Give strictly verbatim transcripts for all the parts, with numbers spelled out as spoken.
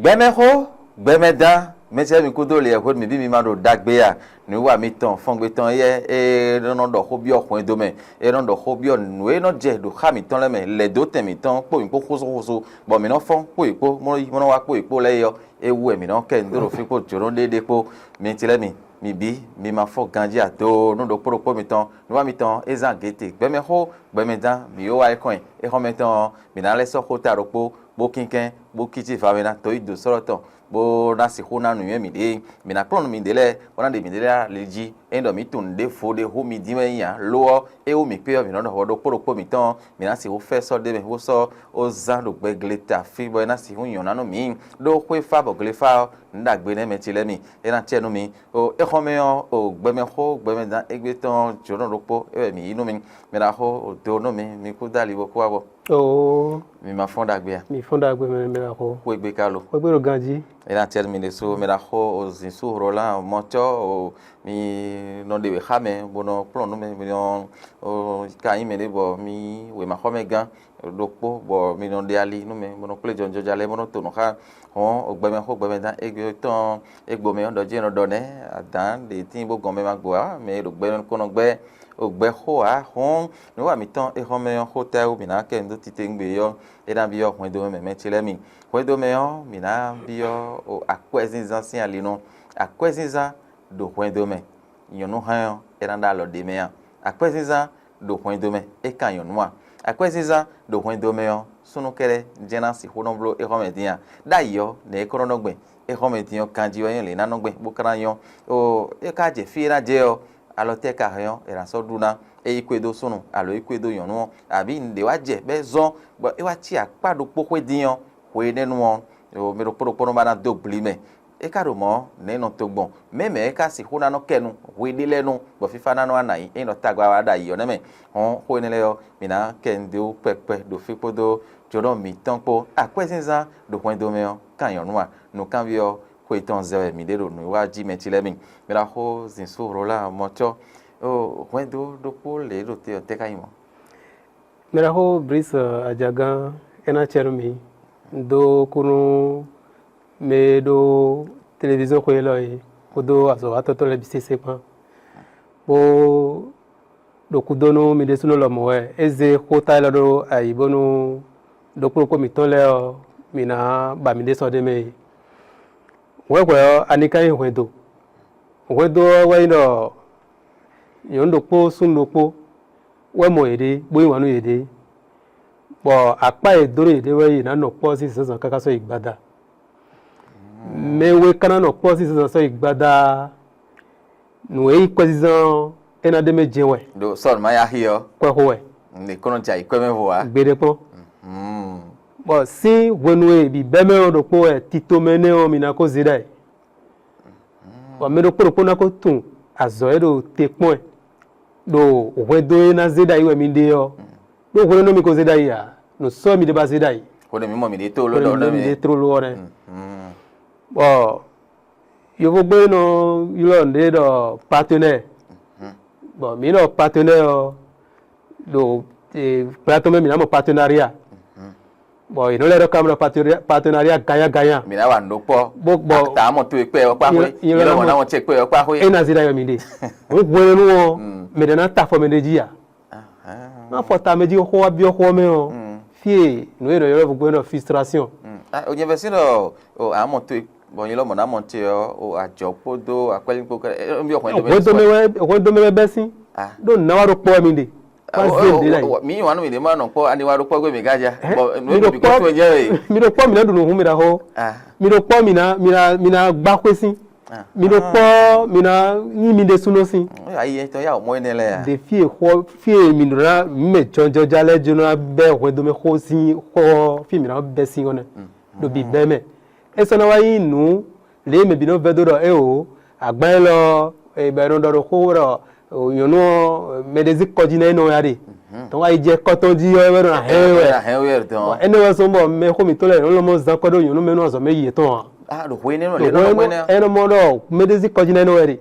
Gbɛmɛxó, gbɛmɛdán, mɛsɛ́ mi kúdó lě hwenu mǐ bí mi ma ɖo ɖagbe a? Nǔwiwa mitɔn fɔngbe tɔn éyɛ́ e nɔ ɖɔ xó byɔ́ hwɛndo mɛ, e nɔ ɖɔ xó byɔ́ nǔ e nɔ jɛ ɖo xá mǐtɔn lɛ́ɛ mɛ, lɛ̌ dó tɛn mǐtɔn kpó mǐ kpó xóxóxóxó, bɔ mǐ nɔ fɔ́n kpó yě kpó, mɔ nɔ wá kpó yě kpó lɛ́ɛ é ɔ́, é wú wɛ mǐ nɔ kɛ nǔ dó ɖo fí kpó jǒnɔ ɖéɖé kpó. Mi tlɛ́ mi, mi bǐ, mi ma fɔ́n ganjí ado nú ɖokpó ɖokpó mitɔn. Nǔwiwa mitɔn é zán gěte, gbɛmɛxó, gbɛmɛdán, mǐ yó wá é kɔn nyi. Éxɔ́mɛ tɔn ɔ́, mǐ ná lɛ́ sɔ́ xó ta ɖokpó, bó kínkɛ́n, bó cí va we ná dǒ yi dǒ sɔ́ tɔn, bó ná sixú ná nǔnywɛ́ mǐɖée. Mǐ ná kplɔ́n nǔ mǐɖée lɛ́ɛ, bó ná ɖe mǐɖée lɛ́ɛ ali jí. Ényí ɖɔ mǐ tunwun nǔɖévo ɖé hú mi dín wɛ nyí ǎ, lo ɔ́, é wú mǐ kpé ɔ́, mǐ nɔ́ ɖɔ hwɛ ɖokpó ɖokpó mǐtɔn ɔ́, mǐ ná sixú fɛ́ sɔ́ ɖ'é mɛ, bó sɔ́ ó zán ɖo gbɛgle ta fí, bɔ é ná sixú nyɔ̌ ná nú mǐ. Ɖó xwéfá bɔ glefá ɔ́, nǔ ɖagbe nɛ́ mɛ ce lɛ́ɛ mi, é ná cɛ nú mi. O éxɔ́mɛ ɔ́, o gbɛmɛxó, gbɛmɛdán égbé tɔn jǒnɔ ɖokpó é wɛ mǐ yí nú mi. Mɛ ɖaxó, o do nú mi, mi kú dó ali bó kú wá bɔ Oo, mi ma fɔ́n ɖagbe a? Mi fɔ́n ɖagbe mɛ mɛ ɖaxó. Xwé gbe ka lo. Xwé gbe ɖo ganjí. É ná cɛ nú mi ɖésú, mɛ ɖaxó, o zǐn sú hlɔ̌ lá mɔcɔ́, o mi nɔ ɖe wě xá mɛ, bó nɔ kplɔ́n nú mɛ, mi nɔ o ka nyí mɛ ɖé bɔ mi wěmaxɔmɛgán ɖokpó, bɔ mi nɔ ɖe ali nú mɛ, bó nɔ kplé jɔnjɔja lɛ́ɛ, bó nɔ to nǔ xá. Hɔn o gbɛmɛxó, gbɛmɛdán égbé tɔn égbomɛ ɔ́ ɖɔ jí è nɔ ɖɔ nɛ́, adǎn ɖě tíin bó gɔn mɛ ma gbo ǎ, mɛ e ɖo gbɛ nukɔn nɔ gbɛ́ o gbɛ xó ǎ. Hɔn nǔwiwa mǐtɔn éxɔ́mɛ ɔ́, xó tɛ́ wú mǐ ná kɛ nǔ dó titewungbe ɔ́, é ná byɔ́ hwɛndomɛ mɛ mɛ ce lɛ́ɛ mi. Hwɛndomɛ ɔ́, mǐ ná byɔ́ o akwɛ́zínzán sín ali nú. Akwɛ́zínzán ɖo hwɛndomɛ, nyɔ̌nu hɛn ɔ́, é ná ɖó alɔ ɖ'é mɛ a? Akwɛ́zínzán ɖo hwɛndomɛ, é kan nyɔ̌nu a? Akwɛ́zínzán ɖo hwɛndomɛ ɔ́, súnnu kɛ́ɖɛ́ jɛ́n ná sixú nɔ bló éxɔ́mɛ din a? Ɖ'ayǐ ɔ́, nɛ̌ é kó nɔ nɔ gbɛn? Éxɔ́mɛ din ɔ́, ganjí wɛ nyí lě ná nɔ gbɛn bó ka ná nyɔ́. Oo, é ka jɛ fí e ná jɛ ɔ́, alɔ tɛ́ ka hɛn ɔ́, è nǎ sɔ́ ɖu ná? É yi kú e dó súnnu, alo é yi kú e dó nyɔ̌nu ɔ́, abǐ nǔɖé wá jɛ bɔ é zɔ́n, bɔ é wá cí akpá ɖokpó xwé din ɔ́, hwe énɛ́ nu ɔ́, mɛ ɖokpó ɖokpó nɔ ba ná dó gbli mɛ. É ka ɖo mɔ̌, nɛ̌ nɔ to gbɔn? Mɛ̌ mɛ é ka sixú ná nɔ kɛ nu hwe ɖé lɛ́ɛ nu, bɔ fífá ná nɔ wá nǎ yí, ényí nɔ tagba wá ɖo ayǐ ɔ́ nɛ́ mɛ? Hɔn xó énɛ́ lɛ́ɛ ɔ́, mǐ ná kɛ nǔɖé wú kpɛkpɛ ɖo fí kpódó jǒnɔ mǐtɔn kpó. Akwɛ́zínzán ɖo hwɛndo mɛ ɔ́, kan nyɔ̌nu a? Nǔkanbyɔ́ xwe tɔn zɛ wɛ mǐ ɖe ɖo nǔwiwa jí mɛ ce lɛ́ɛ mi. Mɛ ɖaxó Zinsúhlola Mɔcɔ́, hwɛndo ɖokpó lě ɖo te ɔ́, tɛ́ ka nyí mɔ̌? Mɛ ɖaxó Brice Ajagán, é ná cɛ nú mi. Un dó kú nú mɛ e ɖó televíziɔn xwe élɔ́ é kpódó azɔ̌watɔ́ tɔn lɛ́ɛ bǐ sésé kpán, bó ɖo kúdó nú mi ɖésúnɔ lɔmɔ̌ wɛ é zé xóta élɔ́ ɖó ayǐ bónú ɖokpó ɖokpó mǐtɔn lɛ́ɛ ɔ́, mǐ ná ba mǐɖée sɔ́ ɖ'é mɛ é. Hwɛ̌hwɛ̌ ɔ́, ani ka nyí hwɛndo? Hwɛndo ɔ́ wɛ nyí ɖɔ nyɔ̌nu ɖokpó súnnu ɖokpó wɛ mɔ yěɖée, bó yí wǎn nú yěɖée, bɔ akpá e è dó nú yěɖée wɛ yě ná nɔ kpɔ́ sín zǎnzǎn káká sɔ́ yi gbada. Mɛ we ka ná nɔ kpɔ́ sín zǎnzǎn sɔ́ yi gbada. Nǔ e nyí kwɛzínzán ɔ́, é ná ɖ'é mɛ jɛ́n wɛ. Ɖo Sɔ́ɔlu ma yá xi ɔ́, Kwɛ́xó wɛ. Nǐ kó nɔ jɛ ayǐ kwɛ́ mɛ vo ǎ. Gbeɖé kpɔ́n. Hmm. Bɔ sín hwenu e bǐbɛ́mɛ ɔ́ ɖokpó wɛ tito mɛ énɛ́ ɔ́, mi ná kó zé ɖ'ayǐ. Bɔ mɛ ɖokpó ɖokpó ná kó tunwun azɔ̌ e ɖo te kpɔ́n ɛ, ɖo hwɛndo e ná zé ɖ'ayǐ wɛ mi ɖe ɔ́, ɖó hwenu e mi ko zé ɖ'ayǐ ǎ, nǔ sɔ́ mi ɖé ba zé ɖ'ayǐ. Xó ɖé mi mɔ mi ɖě tlóló Hwenu ɖɔ e nɛ́ mi mɛ. Ɖe tlóló ɔ́ nɛ́. Mhm. Bɔ yovógbé nɔ ylɔ́ nǔɖé ɖɔ partenaire. Mhm. Bɔ mǐ ɖɔ partenaire ɔ́, ɖo gbla tɔn mɛ mǐ ná mɔ partenariat. Mhm. Bɔ yě nɔ lɛ́ ɖɔ ká mɔ partenariat gagnant gagnant. Mǐ ná wa nǔ ɖó kpɔ́. Bó gbɔ Ta mɔ to e kpɛ ɔ́ kpá xwé. Yín lɔ Yín lɔ mɔ mɔ ná mɔ ce kpɛ ɔ́ kpá xwé. É ná zé ɖ'ayǐ wɛ mǐ ɖe. Hǔn hwenu ɔ́, Mm. mɛ ɖě ná ta afɔ mɛ ɖé jí ǎ. Ahán. Má fɔ ta mɛ jí xó wá byɔ́ xó ɔ́ mɛ ɔ́, Mm. fí e nǔ e nɔ ylɔ́ vɔgbɛ́n ɖɔ frustration. Mm. Ah, o nyɛ vɛ sí ɖɔ o amɔ to e bɔ nyi lɔ mɔ ná mɔ ce ɔ́, o ajɔ kpódó akwɛ́lí kpó kɛ ɛ ɛ byɔ́ hwɛndo mɛ. Hwɛndo mɛ wɛ hwɛndo mɛ wɛ bɛ́ sín. Ah. Ɖó nǔ ná wá ɖo kpɔ́ wɛ mi ɖe. Má zé nǔɖé ɖ'ayǐ. Mi nyi wǎn nú mi ɖě ma nɔ kpɔ́ ani wá ɖo kpɔ́ gbé mi gán ja. Bɔ nú mi ɖo ebi kpɔ́ kɔtún jẹ́ e. Mi ɖo kpɔ́ mi ná ɖu nǔ hú mi ɖaxó. Ah. Mi ɖo kpɔ́ mi ná mi ná mi ná gbá xwé sín. Ah. Mi ɖo kpɔ́ mi ná nyi mi ɖésúnɔ sín. Ayi etɔn ya o mɔ énɛ́ lɛ ya. Ɖe fí e xɔ fí e mi ɖo ná mɛ jɔnjɔja lɛ́ɛ jɔn ná bɛ́ hwɛndo mɛ xó sín xɔ fí mi ná bɛ́ sín ɔ́ nɛ. Ɖo bǐbɛ́ mɛ. É sɔ́ ná wá nyí nǔ lě e mɛ bǐ nɔ vɛdó ɖɔ éeǒ, agban élɔ́ ɔ́, è bɔ è nɔ ɖɔ ɖo xó ɖɔ nyɔ̌nu ɔ́, mɛ ɖé zí kɔ jí ná é nɔ ya ɖe. Tɔn wá yi jɛ kɔ tɔn jí ɔ́, é wɛ ɖo ná hɛn wɛ. Hɛn wɛ tɔn. Bɔ énɛ́ wɛ zɔ́n bɔ mɛxó mǐtɔn lɛ́ɛ nɔ lɔmɔ zán kɔ ɖó nyɔ̌nu mɛ nú azɔ̌ mɛ yi yětɔn ǎ. Ah, ɖo hwe énɛ́ nɔ Ɖo lě nɔ hwenu mɔ énɛ́. É nɔ mɔ ɖɔ mɛ ɖé zí kɔ jí ná é nɔ wɛ ɖe.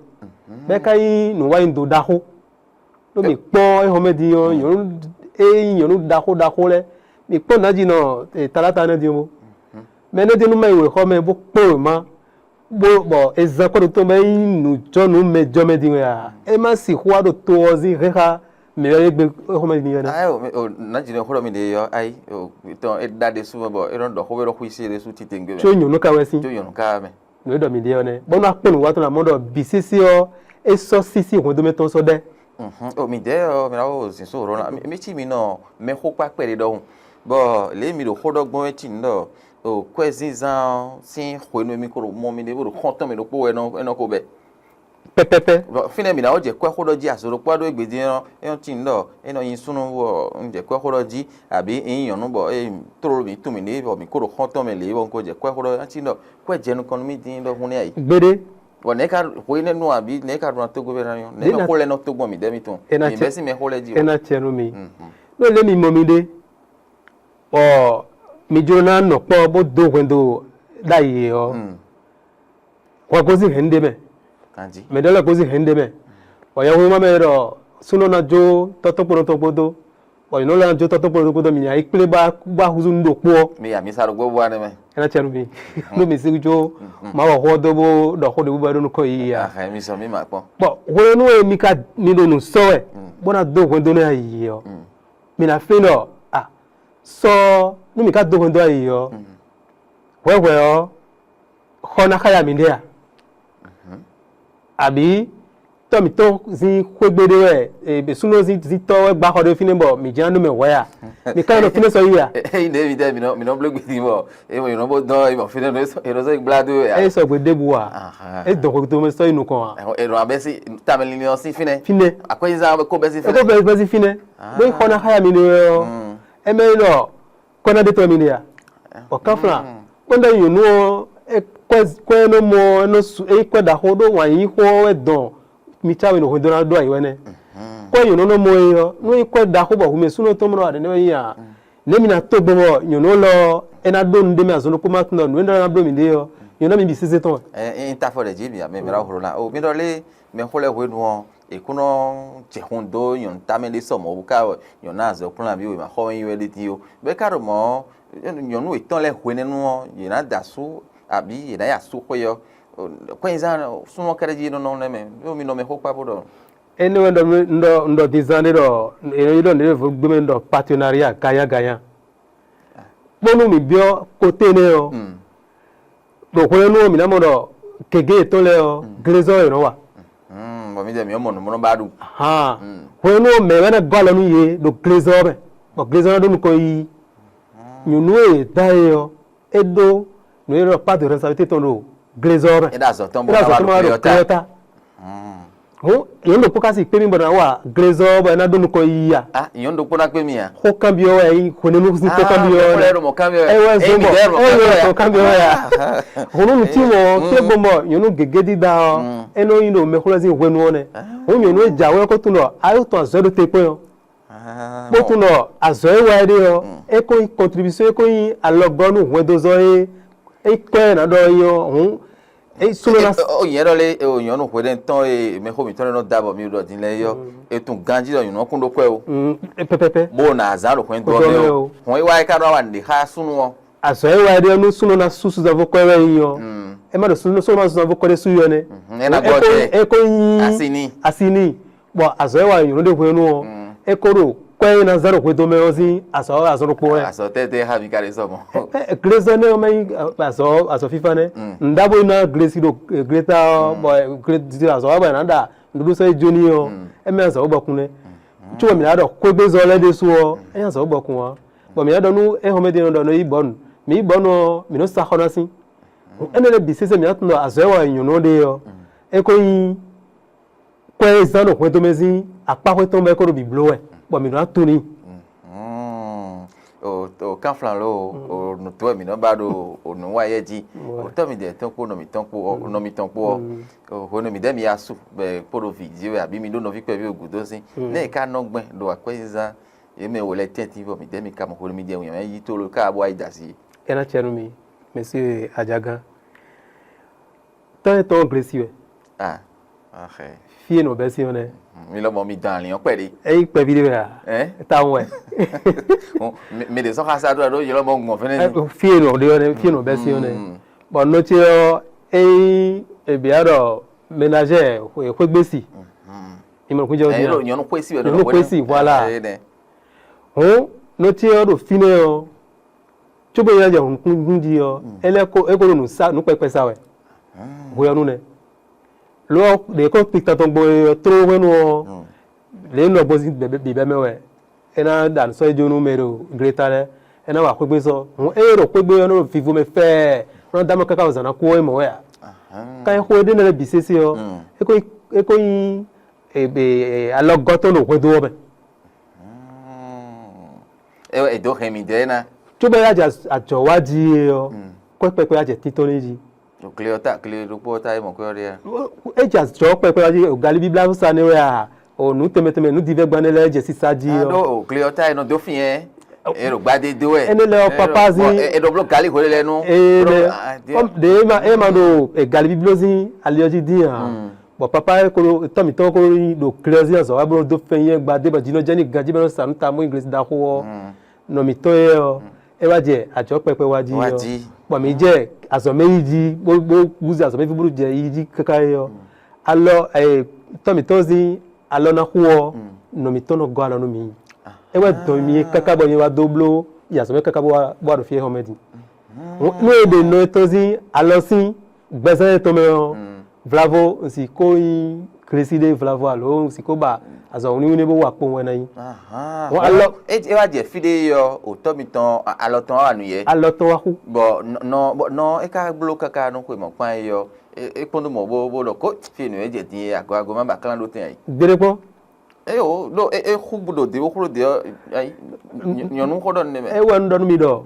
Bɛ́ ka nyí nǔwanyido ɖaxó. Ɖó mǐ kpɔ́n éhɔnmɛ din ɔ́, nyɔ̌nu e nyí nyɔ̌nu ɖaxó ɖaxó lɛ́ɛ, mǐ kpɔ́n nǎjínɔ e taláta énɛ́ din ɔ́. Mɛ ɖé ɖe nú mɛ yi wěxɔ mɛ bó kpó wěma, bó bɔ è zán kɔ́ ɖo tɔn bɔ é nyí nǔjɔnǔ mɛjɔmɛ din wɛ a? É má sixú wá ɖo to ɔ́ zín hɛn xá mɛ wɛ é gbe xɔmɛ din wɛ nɛ. Ayi o, mi- o, nǎ jǐnɔ xó ɖɔ mi ɖe yɔ ayi o, tɔn é ɖa ɖésú mɛ bɔ é nɔ ɖɔ xó bɛ ɖɔ xwísí ɖésú titengbe mɛ. Tso nyɔ̌nu ka wɛ sín. Tso nyɔ̌nu ka mɛ. Nǔ e ɖɔ mi ɖe ɔ́ nɛ, bɔ nɔ akpɔ́ nǔ wa tɔn na mɔ ɖɔ bǐ sésé ɔ́, é sɔ́ sísí hwɛndo mɛ tɔn sɔ́ ɖɛ. Mhm. O mi dɛ ɔ mi na wo zin so ro la mi ci mi nɔ mɛ xó kpa kpɛ ɖe ɖɔhun, bɔ lě mi ɖo xó ɖɔ gbɔn wɛ ci nɔ o kwɛ zinzan ɔ́ sín hwenu mi ko ɖo mɔ mi ɖe bó ɖo xɔntɔn mi ɖokpó wɛ nɔ enɔ ko bɛ. Pɛpɛpɛ. Bɔ fínɛ́ mi na wo jɛ kwɛ xó ɖɔ jí azo ɖokpó aɖó egbe din ɔ́, enɔ ci nɔ enɔ nyi súnnu bɔ un jɛ kwɛ xó ɖɔ jí, àbí un nyí nyɔ̌nu bɔ é tló mi tún mi ɖe bɔ mi ko ɖo xɔntɔn mɛ lě bɔ un ko jɛ kwɛ xó ɖɔ ɔ́, ci nɔ kwɛ jɛ nukɔn nú mi din ɖɔ hun nɛ ayi. Gbeɖé. Bɔ nɛ̌ ka hwe énɛ́ nu abǐ nɛ̌ ka ɖo ná tógbó bɛ́ ná nyɔ́? Nɛ̌ mɛ xó lɛ́ɛ nɔ tógbó mi dɛ́ mitɔn? Mi bɛ́ sín mɛ xó lɛ́ɛ jí. É ná cɛ nú mi. Nú lě mi mɔ mi ɖé, bɔ mi jló ná nɔ kpɔ́ bó dó hwɛndo ɖ'ayǐ ɔ́, hwɛ gosín hɛ̌nnu ɖé mɛ. Mɛ ɖé lɛ́ɛ gosín hɛ̌nnu ɖé mɛ. Bɔ yɛhwemámɛ e ɖɔ súnɔ ná jó tɔ́tɔ́ kpódó tɔn kpódó, bɔ nyɔ̌nu lɛ́ɛ ná jó tɔ́tɔ́ kpódó tɔn kpódó, mi nya yi kplé bá bá húzú nú ɖokpó ɔ́. Mi ya mi sa ɖokpó bú wa nɛ́ mɛ. É ná cɛ nú mi. Nú mi sí jó Mawu ɔ xó ɔ́ dó bó ɖɔ xó ɖě bú bɔ é ɖó nukɔn yiyi a. Ahɛn mi sɔ mi ma kpɔn. Bɔn hwenu e mi ka mi ɖo nǔ sɔ́ wɛ, bó ná dó hwɛndo nú ayi ɔ́, mi ná flín ɖɔ a sɔ nú mi ka dó hwɛndo ayi ɔ́, hwɛhwɛ ɔ́, xɔ ná xáya mi ɖe a? Abǐ tɔ́ mǐtɔn sín xwégbé ɖé wɛ, e, súnnu zín zín tɔ́ wɛ gbá xɔ ɖé fínɛ́ bɔ mǐ jɛ́n ná nú mɛ hwɛ̌ a? Mi ka nɔ fínɛ́ sɔ yí a? Ényí ɖěe mi dɛ mi nɔ mi nɔ bló gbedi bɔ emi nɔ bó dɔn emi fínɛ́ nɔ é sɔgbe ɖěbǔ a? Ahán. É dɔn xwekúto mɛ sɔ yi nukɔn a? Eno abɛ si tamɛ linlin ɔ́ sín fínɛ́. Fínɛ́. Akwɛ́yízá ko bɛ sín fínɛ́. Eko bɛ bɛ sín fínɛ́. Bó yi xɔ ná xáya mi ɖé ɔ́, ɛ mɛ yi ɖɔ kɔ́ ná ɖe tɔ́ mi ɖe a? Ɔ kánflán, kpɔ́n ɖɔ nyɔ̌nu ɔ́, é kwɛ́ kwɛ́ nɔ mɔ ɔ́, é nɔ su é kwɛ́ ɖaxó ɖó wǎn yíyí xó ɔ́ wɛ dɔn mi cá we ɖo hwedó ná ɖó ayǐ wɛ nɛ́. Kwɛ́ nyɔ̌nu nɔ mɔ é ɔ́, nú é kwɛ́ ɖaxó bɔ hu mɛ súnnu tɔn mɔ ɖɔ aɖɛ nɛ́ wɛ nyí a? Nɛ̌ mi ná tó gbɔn bɔ nyɔ̌nu élɔ́ ɔ́, é ná ɖó nu ɖé mɛ azɔn ɖokpó ma tunɔ nǔ e ná ɖó mì ɖe ɔ́, nyɔ̌nu ná mi bǐ sésé tɔn wɛ. Ɛ ɛ ta fɔ ɖe jí mi ame mɛ ɖo hlo ná o mi ɖɔ lé mɛ xó lɛ hwenu ɔ́, è kún nɔ jɛ xun dó nyɔ̌nu tamɛ ɖé sɔ mɔ̌ wú ká wɛ nyɔ̌nu azɔ̌ kplɔ́n nabí wěma xɔ nyi wɛ ɖé din ó. Bɔ é ká ɖo mɔ̌ ɔ́, nyɔ̌nu yětɔn lɛ́ɛ hwenɛ́nu ɔ́, yě ná da asú abǐ yě ná yi asúxwé ɔ́, kɔnyizán súnmọ́ kɛ́ɖɛ́ jí nɔ nɔ nɛ́ mɛ, ɖó mi nɔ mɛ xó kpá bó ɖɔ. Énɛ́ wɛ un ɖɔ un ɖɔ un ɖɔ din zán ɖé ɖɔ è nɔ yi ɖɔ nǔɖé vo gbé mɛ un ɖɔ partenariat gagnant gagnant. Bónú mǐ byɔ́ koté énɛ́ ɔ́, ɖo hwelɛ́nú ɔ́ mǐ ná mɔ ɖɔ gěgé yětɔn lɛ́ɛ ɔ́, glézɔ́ yě nɔ wa. Bɔ mi jɛ mi ɔ́ mɔ nǔ mɔ nɔ ba ɖu. Hàn, hwelɛ́nú ɔ́ mɛ wɛ ná gɔ́ alɔ nú yě ɖo glézɔ́ ɔ́ mɛ, bɔ glézɔ́ ná ɖó nukɔn yiyi. Nyɔ̌nu e yě dá é ɔ́, é ɖó nǔ e ɖɔ pá de responsabilité tɔn ɖo glézɔ́ ɔ́ mɛ. É ɖo azɔ̌ tɔn bó ná wá ɖo glézɔ́ ta. Hǔn nyɔ̌nu ɖokpó ka si kpé mì bɔ ná wa glézɔ́ ɔ́ bɔ é ná ɖó nukɔn yiyi a? Ah, nyɔ̌nu ɖokpó ná kpé mì a? Xó kanbyɔ́ wɛ é nyí hwenɛ́nu sín xó kanbyɔ́ wɛ. Ɛ wɛ zɔn bɔ ɛ wɛ zɔn kanbyɔ́ wɛ a? Hǔn nú nutí mɔ kpé gbɔn bɔ nyɔ̌nu gěgé dídá ɔ́, é nɔ nyí ɖo mɛxlɔ́ sín hwenu ɔ́ nɛ́. Hǔn nyɔ̌nu e jǎwe ɔ́ ko tunwun ɖɔ a yǒ tɔn azɔ̌ ɖo te kpɔ́n ɔ́. Bó tunwun ɖɔ azɔ̌ e wa é ɖe ɔ́, é ko nyí contribution, é ko nyí alɔgɔ́ nú hwɛndozɔ́ e é kpɛ́ ná ɖɔ é nyí ɔ́, hǔn é súnnu ná. Ó nyɛ ɖɔ lé o nyɔ̌nu hweɖɛ́ntɔn e mɛxó mǐtɔn lɛ́ɛ nɔ da bɔ mi ɖɔ din lɛ́ɛ é ɔ́, è tunwun ganjí ɖɔ nyɔ̌nu ɔ́ kún ɖó kwɛ́ o. Pɛpɛpɛ. Bó na azǎn ɖo hwɛndo ɔ́ mɛ o. Hɔn é wá é ka nɔ wa nǔɖé xá súnnu ɔ́. Azɔ̌ e wa é ɖe ɔ́, nú súnnu ná sú suzanvó kwɛ́ wɛ é nyí ɔ́, é má ɖo súnnu súnnu má suzanvó kwɛ́ ɖé sú yɔ nɛ́. É ná gbɔ tɛ. É ko nyí asi n'i. Asi n'i. Bɔ azɔ̌ e wa nyɔ̌nu ɖé hwenu ɔ́, é ko ɖo kwɛ́ e ná zán ɖo hwedo mɛ ɔ́ sín azɔ̌ azɔn ɖokpó wɛ. Azɔ̌ tɛ́tɛ́ xá mi ka ɖe sɔ mɔ̌. Glezɔ́ nɛ́ ɔ́ mɛ nyí azɔ̌ azɔ̌ fífá nɛ́. Nǔɖaxó e ná glesi ɖo gleta ɔ́, bɔ glesi azɔ̌ wa bɔ è nǎ ɖa nǔɖuɖu sɔ́ yi jó n'i ɔ́, é mɛ azɔ̌ bɔ kun nɛ́. Có mǐ ná ɖɔ xwégbézɔ́ lɛ́ɛ ɖésú ɔ́, é nyí azɔ̌ bɔ kun ǎ. Bɔ mǐ ná ɖɔ nú éhɔnmɛdín nɔ ɖɔ nɔ yí bɔ̌nu, mǐ yí bɔ̌nu ɔ́, mǐ nɔ́ sa xɔ ná sín. Énɛ́ lɛ́ɛ bǐ sésé mǐ ná tunwun ɖɔ azɔ̌ e wa nyɔ̌nu ɔ́ ɖe ɔ́, é ko nyí kwɛ́ e zán ɖo hwɛndo mɛ sín akpá xwé tɔn bɔ é ko ɖo bǐbló wɛ, bɔ mǐ nɔ ná tunwun n'i. O kánflán lo o nǔtɔ́ wɛ mǐ nɔ ba ɖo o nǔ wa yɛ jí. O tɔ́ mi dɛ tɔn kpó nɔ mǐtɔn kpó nɔ mǐtɔn kpó ɔ́, o hwenu mǐ dɛ mi ya su bɛ kpó ɖo vǐ jí wɛ abǐ mi ɖó nɔví kpɛví o gǔdo sín. Nɛ́ è ká nɔ gbɛn ɖo akwɛ́zínzán yě mɛ wò lɛ tɛ́ntin bɔ mǐ dɛ mi ka mɔ hwenu mi jɛ wǐnmɛ yí tólo ká bó wá yi da asi. É ná cɛ nú mi, mɛ̌si Ajagan. Tɔ́ e tɔn glesi wɛ. Ah. Fí e nɔ bɛ́ sín ɔ́ nɛ́. Mi lɔ mɔ mi dán alǐn ɔ́ kpɛɖé. Ényí kpɛví ɖé wɛ a? Ɛ? Tawun wɛ. Mi ɖě sɔ́ xasáɖó aɖó yɛ lɔ mɔ gbɔn fɛnɛ. Fí e nɔ ɖe ɔ́ nɛ́, fí e nɔ bɛ́ sín ɔ́ nɛ́. Bɔ nɔ ce ɔ́, ényí è bǐ ɖɔ ménagère xwégbé si. Ìmọ̀ kún jẹ́ òjì. Nyɔnu xwé si wɛ. Nyɔnu xwé si, voilà. Hǔn nɔ ce ɔ́ ɖo fínɛ́ ɔ́, cóbɔ é ná jɛ nǔkúnɖun jí ɔ́, é lɛ́ ko é ko ɖo nǔ sa nǔ kpɛkpɛ sa wɛ. Hwe ɔ́ nu nɛ́. Lo ɔ́, ɖě kɔn kpi tɔn tɔn gbɔn é ɔ́, tló hwenu ɔ́, lě e nɔ gbɔn sín bǐbɛ́ mɛ wɛ, é ná ɖa nǔ sɔ́ yi jó nú mɛ ɖo gleta lɛ́ɛ, é ná wa xwégbé sɔ́. Hǔn ée ɖo xwégbé ɔ́ nɔ ɖo vivo mɛ fɛ́ɛ, nɔ dó amlɔ káká zǎn ná kú ɔ́ é mɔ̌ wɛ ǎ. Ká nyí xó éɖée lɛ́ɛ bǐ sésé ɔ́, é ko nyí é ko nyí alɔgɔ́ tɔn ɖo hwɛndo ɔ́ mɛ. È dǒ hɛn mì dɛ̌ ná. Cóbɔ é wá jɛ ajɔ̌ wá jí é ɔ́, kwɛ́ kpɛkpɛ wá jɛ títɔ́n n'i jí. Gle ɔ́ ta, gle ɖokpó ɔ́ ta é mɔ kwɛ́ ɔ́ ɖe a? É jɛ ajɔ̌ kpɛkpɛ wá jí, galí bíblá sa nɛ́ wɛ a? O nǔ tɛnmɛ tɛnmɛ nǔ divɛ́ gban nɛ́ lɛ́ɛ jɛ sísá jí ɔ́. Ɖó gle ɔ́ ta é nɔ dó fin ɛ. É ɖo gbadé dó wɛ. Énɛ́ lɛ́ɛ ɔ́, papá zín. É ɖo bló galí hwe lɛ́ɛ nú. Ee nɛ. Ɖe é ma é ma ɖo galí bíbló zín ali ɔ́ jí dín ǎ. Bɔ papá ko ɖo tɔ́ mǐtɔn ko ɖo nyi ɖo gle ɔ́ zín azɔ̌ wá bó nɔ dó fɛn nyɛ gbadé bɔ jǐ nɔ jɛ ní ganjí bɔ é nɔ sa nǔ ta mú English ɖaxó ɔ́, nɔ mǐtɔn éyɛ́ ɔ́, é wá jɛ ajɔ̌ kpɛkpɛ wá jí ɔ́, bɔ mǐ jɛ azɔ̌ mɛ yí jí bó bó wúzú azɔ̌ mɛ ví bó jɛ yí jí káká é ɔ́, alɔ tɔ́ mǐtɔn zín alɔ ná xú ɔ́, nɔ mǐtɔn nɔ gɔ́ alɔ nú mǐ. É wɛ dɔn mǐ káká bɔ nyɛ wá dó bló yi azɔ̌ mɛ káká bó wá bó wá ɖo fí é xɔmɛ din. Nú è ɖe nɔ etɔn sín alɔ sín gbɛzán etɔn mɛ ɔ́, vlavo un si ko nyí glesi ɖé vlavo alo un si ko ba azɔ̌ wínníwínní bó wa kpowun wɛ ná nyí. Hɔn alɔ É wá jɛ fí ɖé ɔ́, òtɔ́ mitɔn alɔ tɔn wá wa nǔ yɛ. Alɔ tɔn wá xú. Bɔ nɔ nɔ é ka bló káká nú xwe mɔ̌kpán é ɔ́, é kpɔ́n nú mɔ̌ bó bó ɖɔ kó fí e nǔ e jɛ din é agɔagɔ má ba klán ɖó tɛn ǎ. Gbeɖé kpɔ́n. Eyo ɖó é xú ɖo dě bó xú ɖo dě ɔ́, nyɔ̌nu xó ɖɔ nɛmɛ. É wɛ un ɖɔ nú mi ɖɔ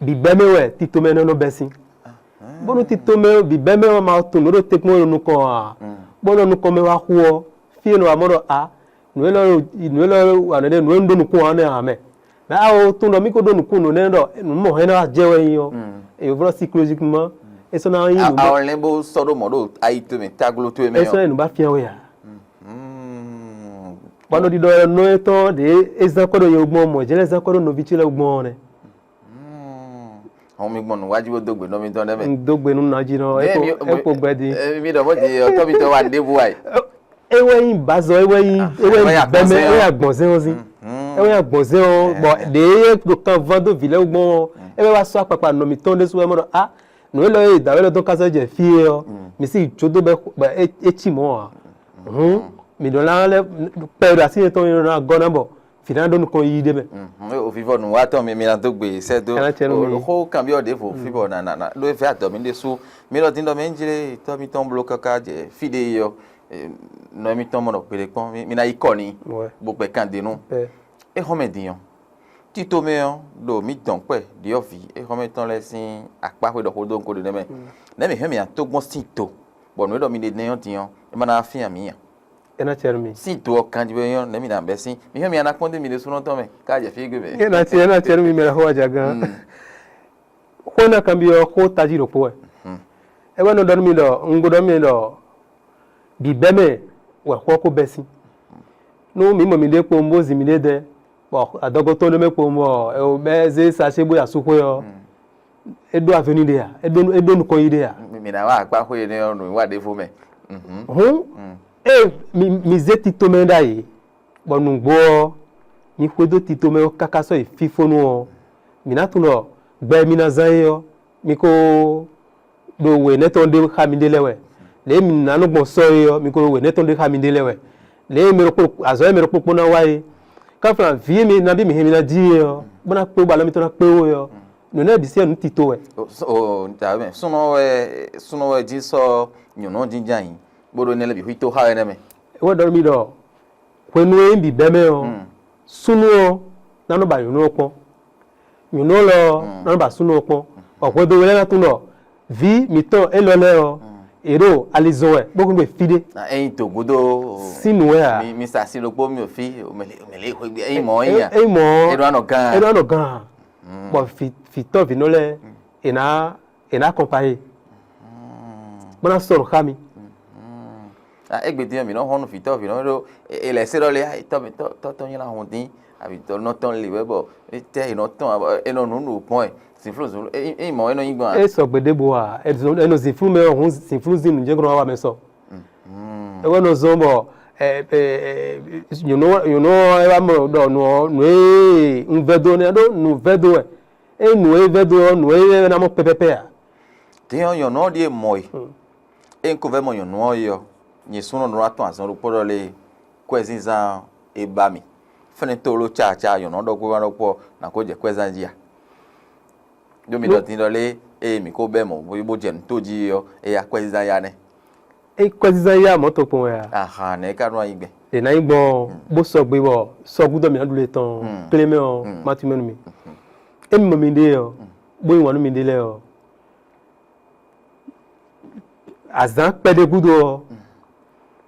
bǐbɛ́ mɛ wɛ tito mɛ nɔ nɔ bɛ́ sín. Bónú tito mɛ bǐbɛ́ mɛ wɛ ma tunwun nǔ ɖo tɛ́nkpɔ́n ɖo nukɔn ǎ, bó nɔ nukɔn mɛ wá xú ɔ́, fí e nɔ wá mɔ ɖɔ a nǔ élɔ́ nǔ élɔ́ wa nɔ ɖe nǔ e un ɖó nukún ɔ́ nɛ́ ǎ mɛ. Mɛ awo tunwun ɖɔ mí ko ɖó nukún nǔ nɛ́ ɖɔ nǔ mɔ hɛn ná jɛ wɛ nyí ɔ́, yovo ɖɔ psychologiquement é sɔ́ ná nyí nǔ. Awɔ lɛ́n bó sɔ́ ɖó mɔ̌ ɖo ayi towe mɛ táglo towe mɛ. É sɔ́ ná nyí nǔ ba fia we ǎ. Bɔ nɔ ɖiɖɔ nɔ etɔn ɖě é zán kɔ ɖo nyɛ gbɔn mɔ jɛ́n lɛ́ zán kɔ ɖo nɔví ce lɛ́ɛ gbɔn ɔ́ nɛ́. Hɔn mi gbɔn nǔwájú bó dó gbe nɔ mi tɔn ɖɛ mɛ. Un dó gbe nú nɔ jí nɔ, é kpo gbɛ din. Mi ɖɔ bó di ɔtɔ mi tɔn wa ɖěbǔ wa yi. É wɛ nyí bazɔ, é wɛ nyí é wɛ nyí bɛmɛ, é wɛ nyí agbɔnzɛn ɔ́ zín. É wɛ nyí agbɔnzɛn ɔ́ bɔ ɖě é ɖo kan ván dó vǐ lɛ́ɛ gbɔn ɔ́, é wɛ wá sɔ́ akpakpa nɔ mǐtɔn ɖésú wɛ mɔ ɖɔ a nǔ élɔ́ e dǎwe lɛ́ɛ dɔn ká sɔ́ jɛ fí é ɔ́, mi sí jódó bɛ é cí mɔ̌ ǎ. Hǔn mǐ ɖɔ ná lɛ́ kpɛ ɖo así yětɔn e nɔ ná gɔ́ ná bɔ vǐ ná ɖó nukɔn yiyi ɖé mɛ. Vivɔ nǔwatɔ́ mi mi ná dó gbe sɛ́ dó. Xó kanbyɔ́ ɖěvo fí bɔ nǎ nǎ ɖó é vɛ́ adɔ mi ɖésú. Mi ɖɔ din ɖɔ mɛ ń jlé tɔ́ mitɔn bló káká jɛ fí ɖé yi ɔ́, nɔ mitɔn mɔ ɖɔ gbeɖé kpɔ́n mi ná yi kɔ ni bó gbɛ kan dě nú. É xɔ́n mɛ din ɔ́, tito mɛ ɔ́ ɖo mǐ dɔn kpɛ ɖyɔ̌vǐ é xɔ́n mɛ tɔn lɛ́ɛ sín akpá xwe ɖɔ xó dó nukɔn ɖě nɛ́ mɛ. Nɛ̌ mǐ hɛn mǐ ná tó gbɔn sin to bɔ nǔ e ɖɔ mi ɖe nɛ́ ɔ́ din ɔ́, é ma ná fín amǐ nya. É ná cɛ nú mi. Sín do ɔ́ kanjí wɛ nyɔ́ nɛ̌ mi ná bɛ́ sín? Mi hɛn mi ná kpɔ́n dó mi ɖésúnɔ tɔn mɛ ká jɛ fí gbe mɛ. É ná cɛ é ná cɛ nú mi mɛ xó wa jɛ gán. Xó e ná kanbyɔ́ ɔ́ xó tají ɖokpó wɛ. É wɛ nɔ ɖɔ nú mi ɖɔ un ko ɖɔ nú mi ɖɔ bǐbɛ́ mɛ wɛ xó ɔ́ ko bɛ́ sín. Nú mǐ mɔ miɖée kpowun bó zin miɖée dɛ́, bɔ adɔgo tɔn ɖé mɛ kpowun bɔ è bɛ́ zé sacé bó yi asúxwé ɔ́, é ɖó avenu ɖe a? É ɖó é ɖó nukɔn yi ɖe a? Mi ná wá akpá xwé énɛ́ ɔ́ nǔwiwa ɖěvo mɛ. Hǔn ée mi zé tito mɛ ɖ'ayǐ, bɔ nǔgbó ɔ́, mi xwedó tito mɛ ɔ́ káká sɔ́ yi fífónú ɔ́, mǐ ná tunwun ɖɔ gbɛ e mi ná zán é ɔ́, mi ko ɖo wěnɛ́ tɔn ɖe xá miɖée lɛ́ɛ wɛ. Lě e mi ná nɔ gbɔn sɔ́ é ɔ́, mi ko ɖo wěnɛ́ tɔn ɖe xá miɖée lɛ́ɛ wɛ. Lě e mɛ ɖokpó azɔ̌ e mɛ ɖokpó kpó ná wa é, káflán vǐ e mi nabí mǐ hɛn mi ná jí é ɔ́, bó ná kpé bɔ alɔ mitɔn ná kpé ó é ɔ́, nǔ énɛ́ bǐ sín wɛ nǔ tito wɛ. Súnɔ wɛ súnɔ wɛ jí sɔ́ nyɔ̌nu ɔ́ jínjɔ́n ayǐ, bó ɖó énɛ́ lɛ́ɛ bǐ xwí tó xá wɛ nɛ́ mɛ. É wɛ ɖɔ nú mì ɖɔ hwenu e nyí bǐbɛ́ mɛ ɔ́, súnnu ɔ́ ná nɔ ba nyɔ̌nu ɔ́ kpɔ́n. Nyɔ̌nu ɔ́ lɔ ná nɔ ba súnnu ɔ́ kpɔ́n. Bɔ hwɛndo we lɛ́ɛ ná tunwun ɖɔ vǐ mǐtɔn élɔ́ lɛ́ɛ ɔ́, yě ɖo alizɔn wɛ bó xwígbe fí ɖé. Ényí do gúdo sín nǔ wɛ ǎ. Mi sa sin ɖokpó mi ò fí mɛ lě xwé gbe ényí mɔ̌ ényí ǎ. Ényí mɔ̌ é ɖó anɔ gán. É ɖó anɔ gán. Bɔ vǐtɔ́ vǐnɔ lɛ́ɛ è nǎ è nǎ kɔn pa yě. Bó ná sɔ́ nǔ xá mi. Égbé din ɔ́, mǐ nɔ hɔn nú vǐtɔ́ vǐ nɔ ɖó è lɛ̌ se ɖɔ lé tɔ́ tɔ́ nylá hun dín, avǐtɔ́nɔ tɔn lě wɛ bɔ étɛ́ è nɔ tɔn ɛ nɔ nǔ ɖo gbɔn ɛ, sinflú zun é mɔ é nɔ nyí gbɔn a? É sɔgbe ɖěbǔ ǎ. È nɔ zǐnflú mɛ ɔ́, hǔn zǐnflú zín nǔjɛ́nglɔ́ wa mɛ sɔ. É wɛ nɔ zɔ́n bɔ nyɔ̌nu ɔ́ é wá mɔ ɖɔ nǔ ɔ́, nǔ e un vɛ́ dó nɛ́ ɖó nǔ vɛ́ dó wɛ. Ényí nǔ e vɛ́ dó ɔ́, nǔ e é ná mɔ pɛ́pɛ́pɛ́ ǎ. Din ɔ́, nyɔ̌nu ɔ́ ɖíe mɔ e. Ényí ko vɛ́ mɔ nyɔ̌nu ɔ́ é ɔ́, nyi súnnu ɖó ná tɔn azɔn ɖokpó ɖɔ lé kwɛzínzán ɔ́, é ba mì. Fɛ́nɛ tlóló caca nyɔ̌nu ɔ́ ɖɔkpó wá ɖɔkpó ɔ́, nǎ ko jɛ kwɛzán jí a? Ɖó mi ɖɔ din ɖɔ lé, ée mǐ ko bɛ́ mɔ̌ bó jɛ nǔ tó jí ɔ́, éyá kwɛzínzán yá nɛ́. É kwɛzínzán yá mɔ̌ tɔn kpɔn wɛ a? Aha, nɛ̌ é ka ɖó ná nyí gbɛn? È nǎ nyí gbɔn bó sɔgbe bɔ sɔgúdɔ mǐ ná ɖu le tɔn kplé mɛ ɔ́, má tún mɛ nú mi. Émi mɔ miɖée ɔ́, bó yí wǎn nú miɖée lɛ́ɛ ɔ́, azǎn kpɛɖé gúdo ɔ́,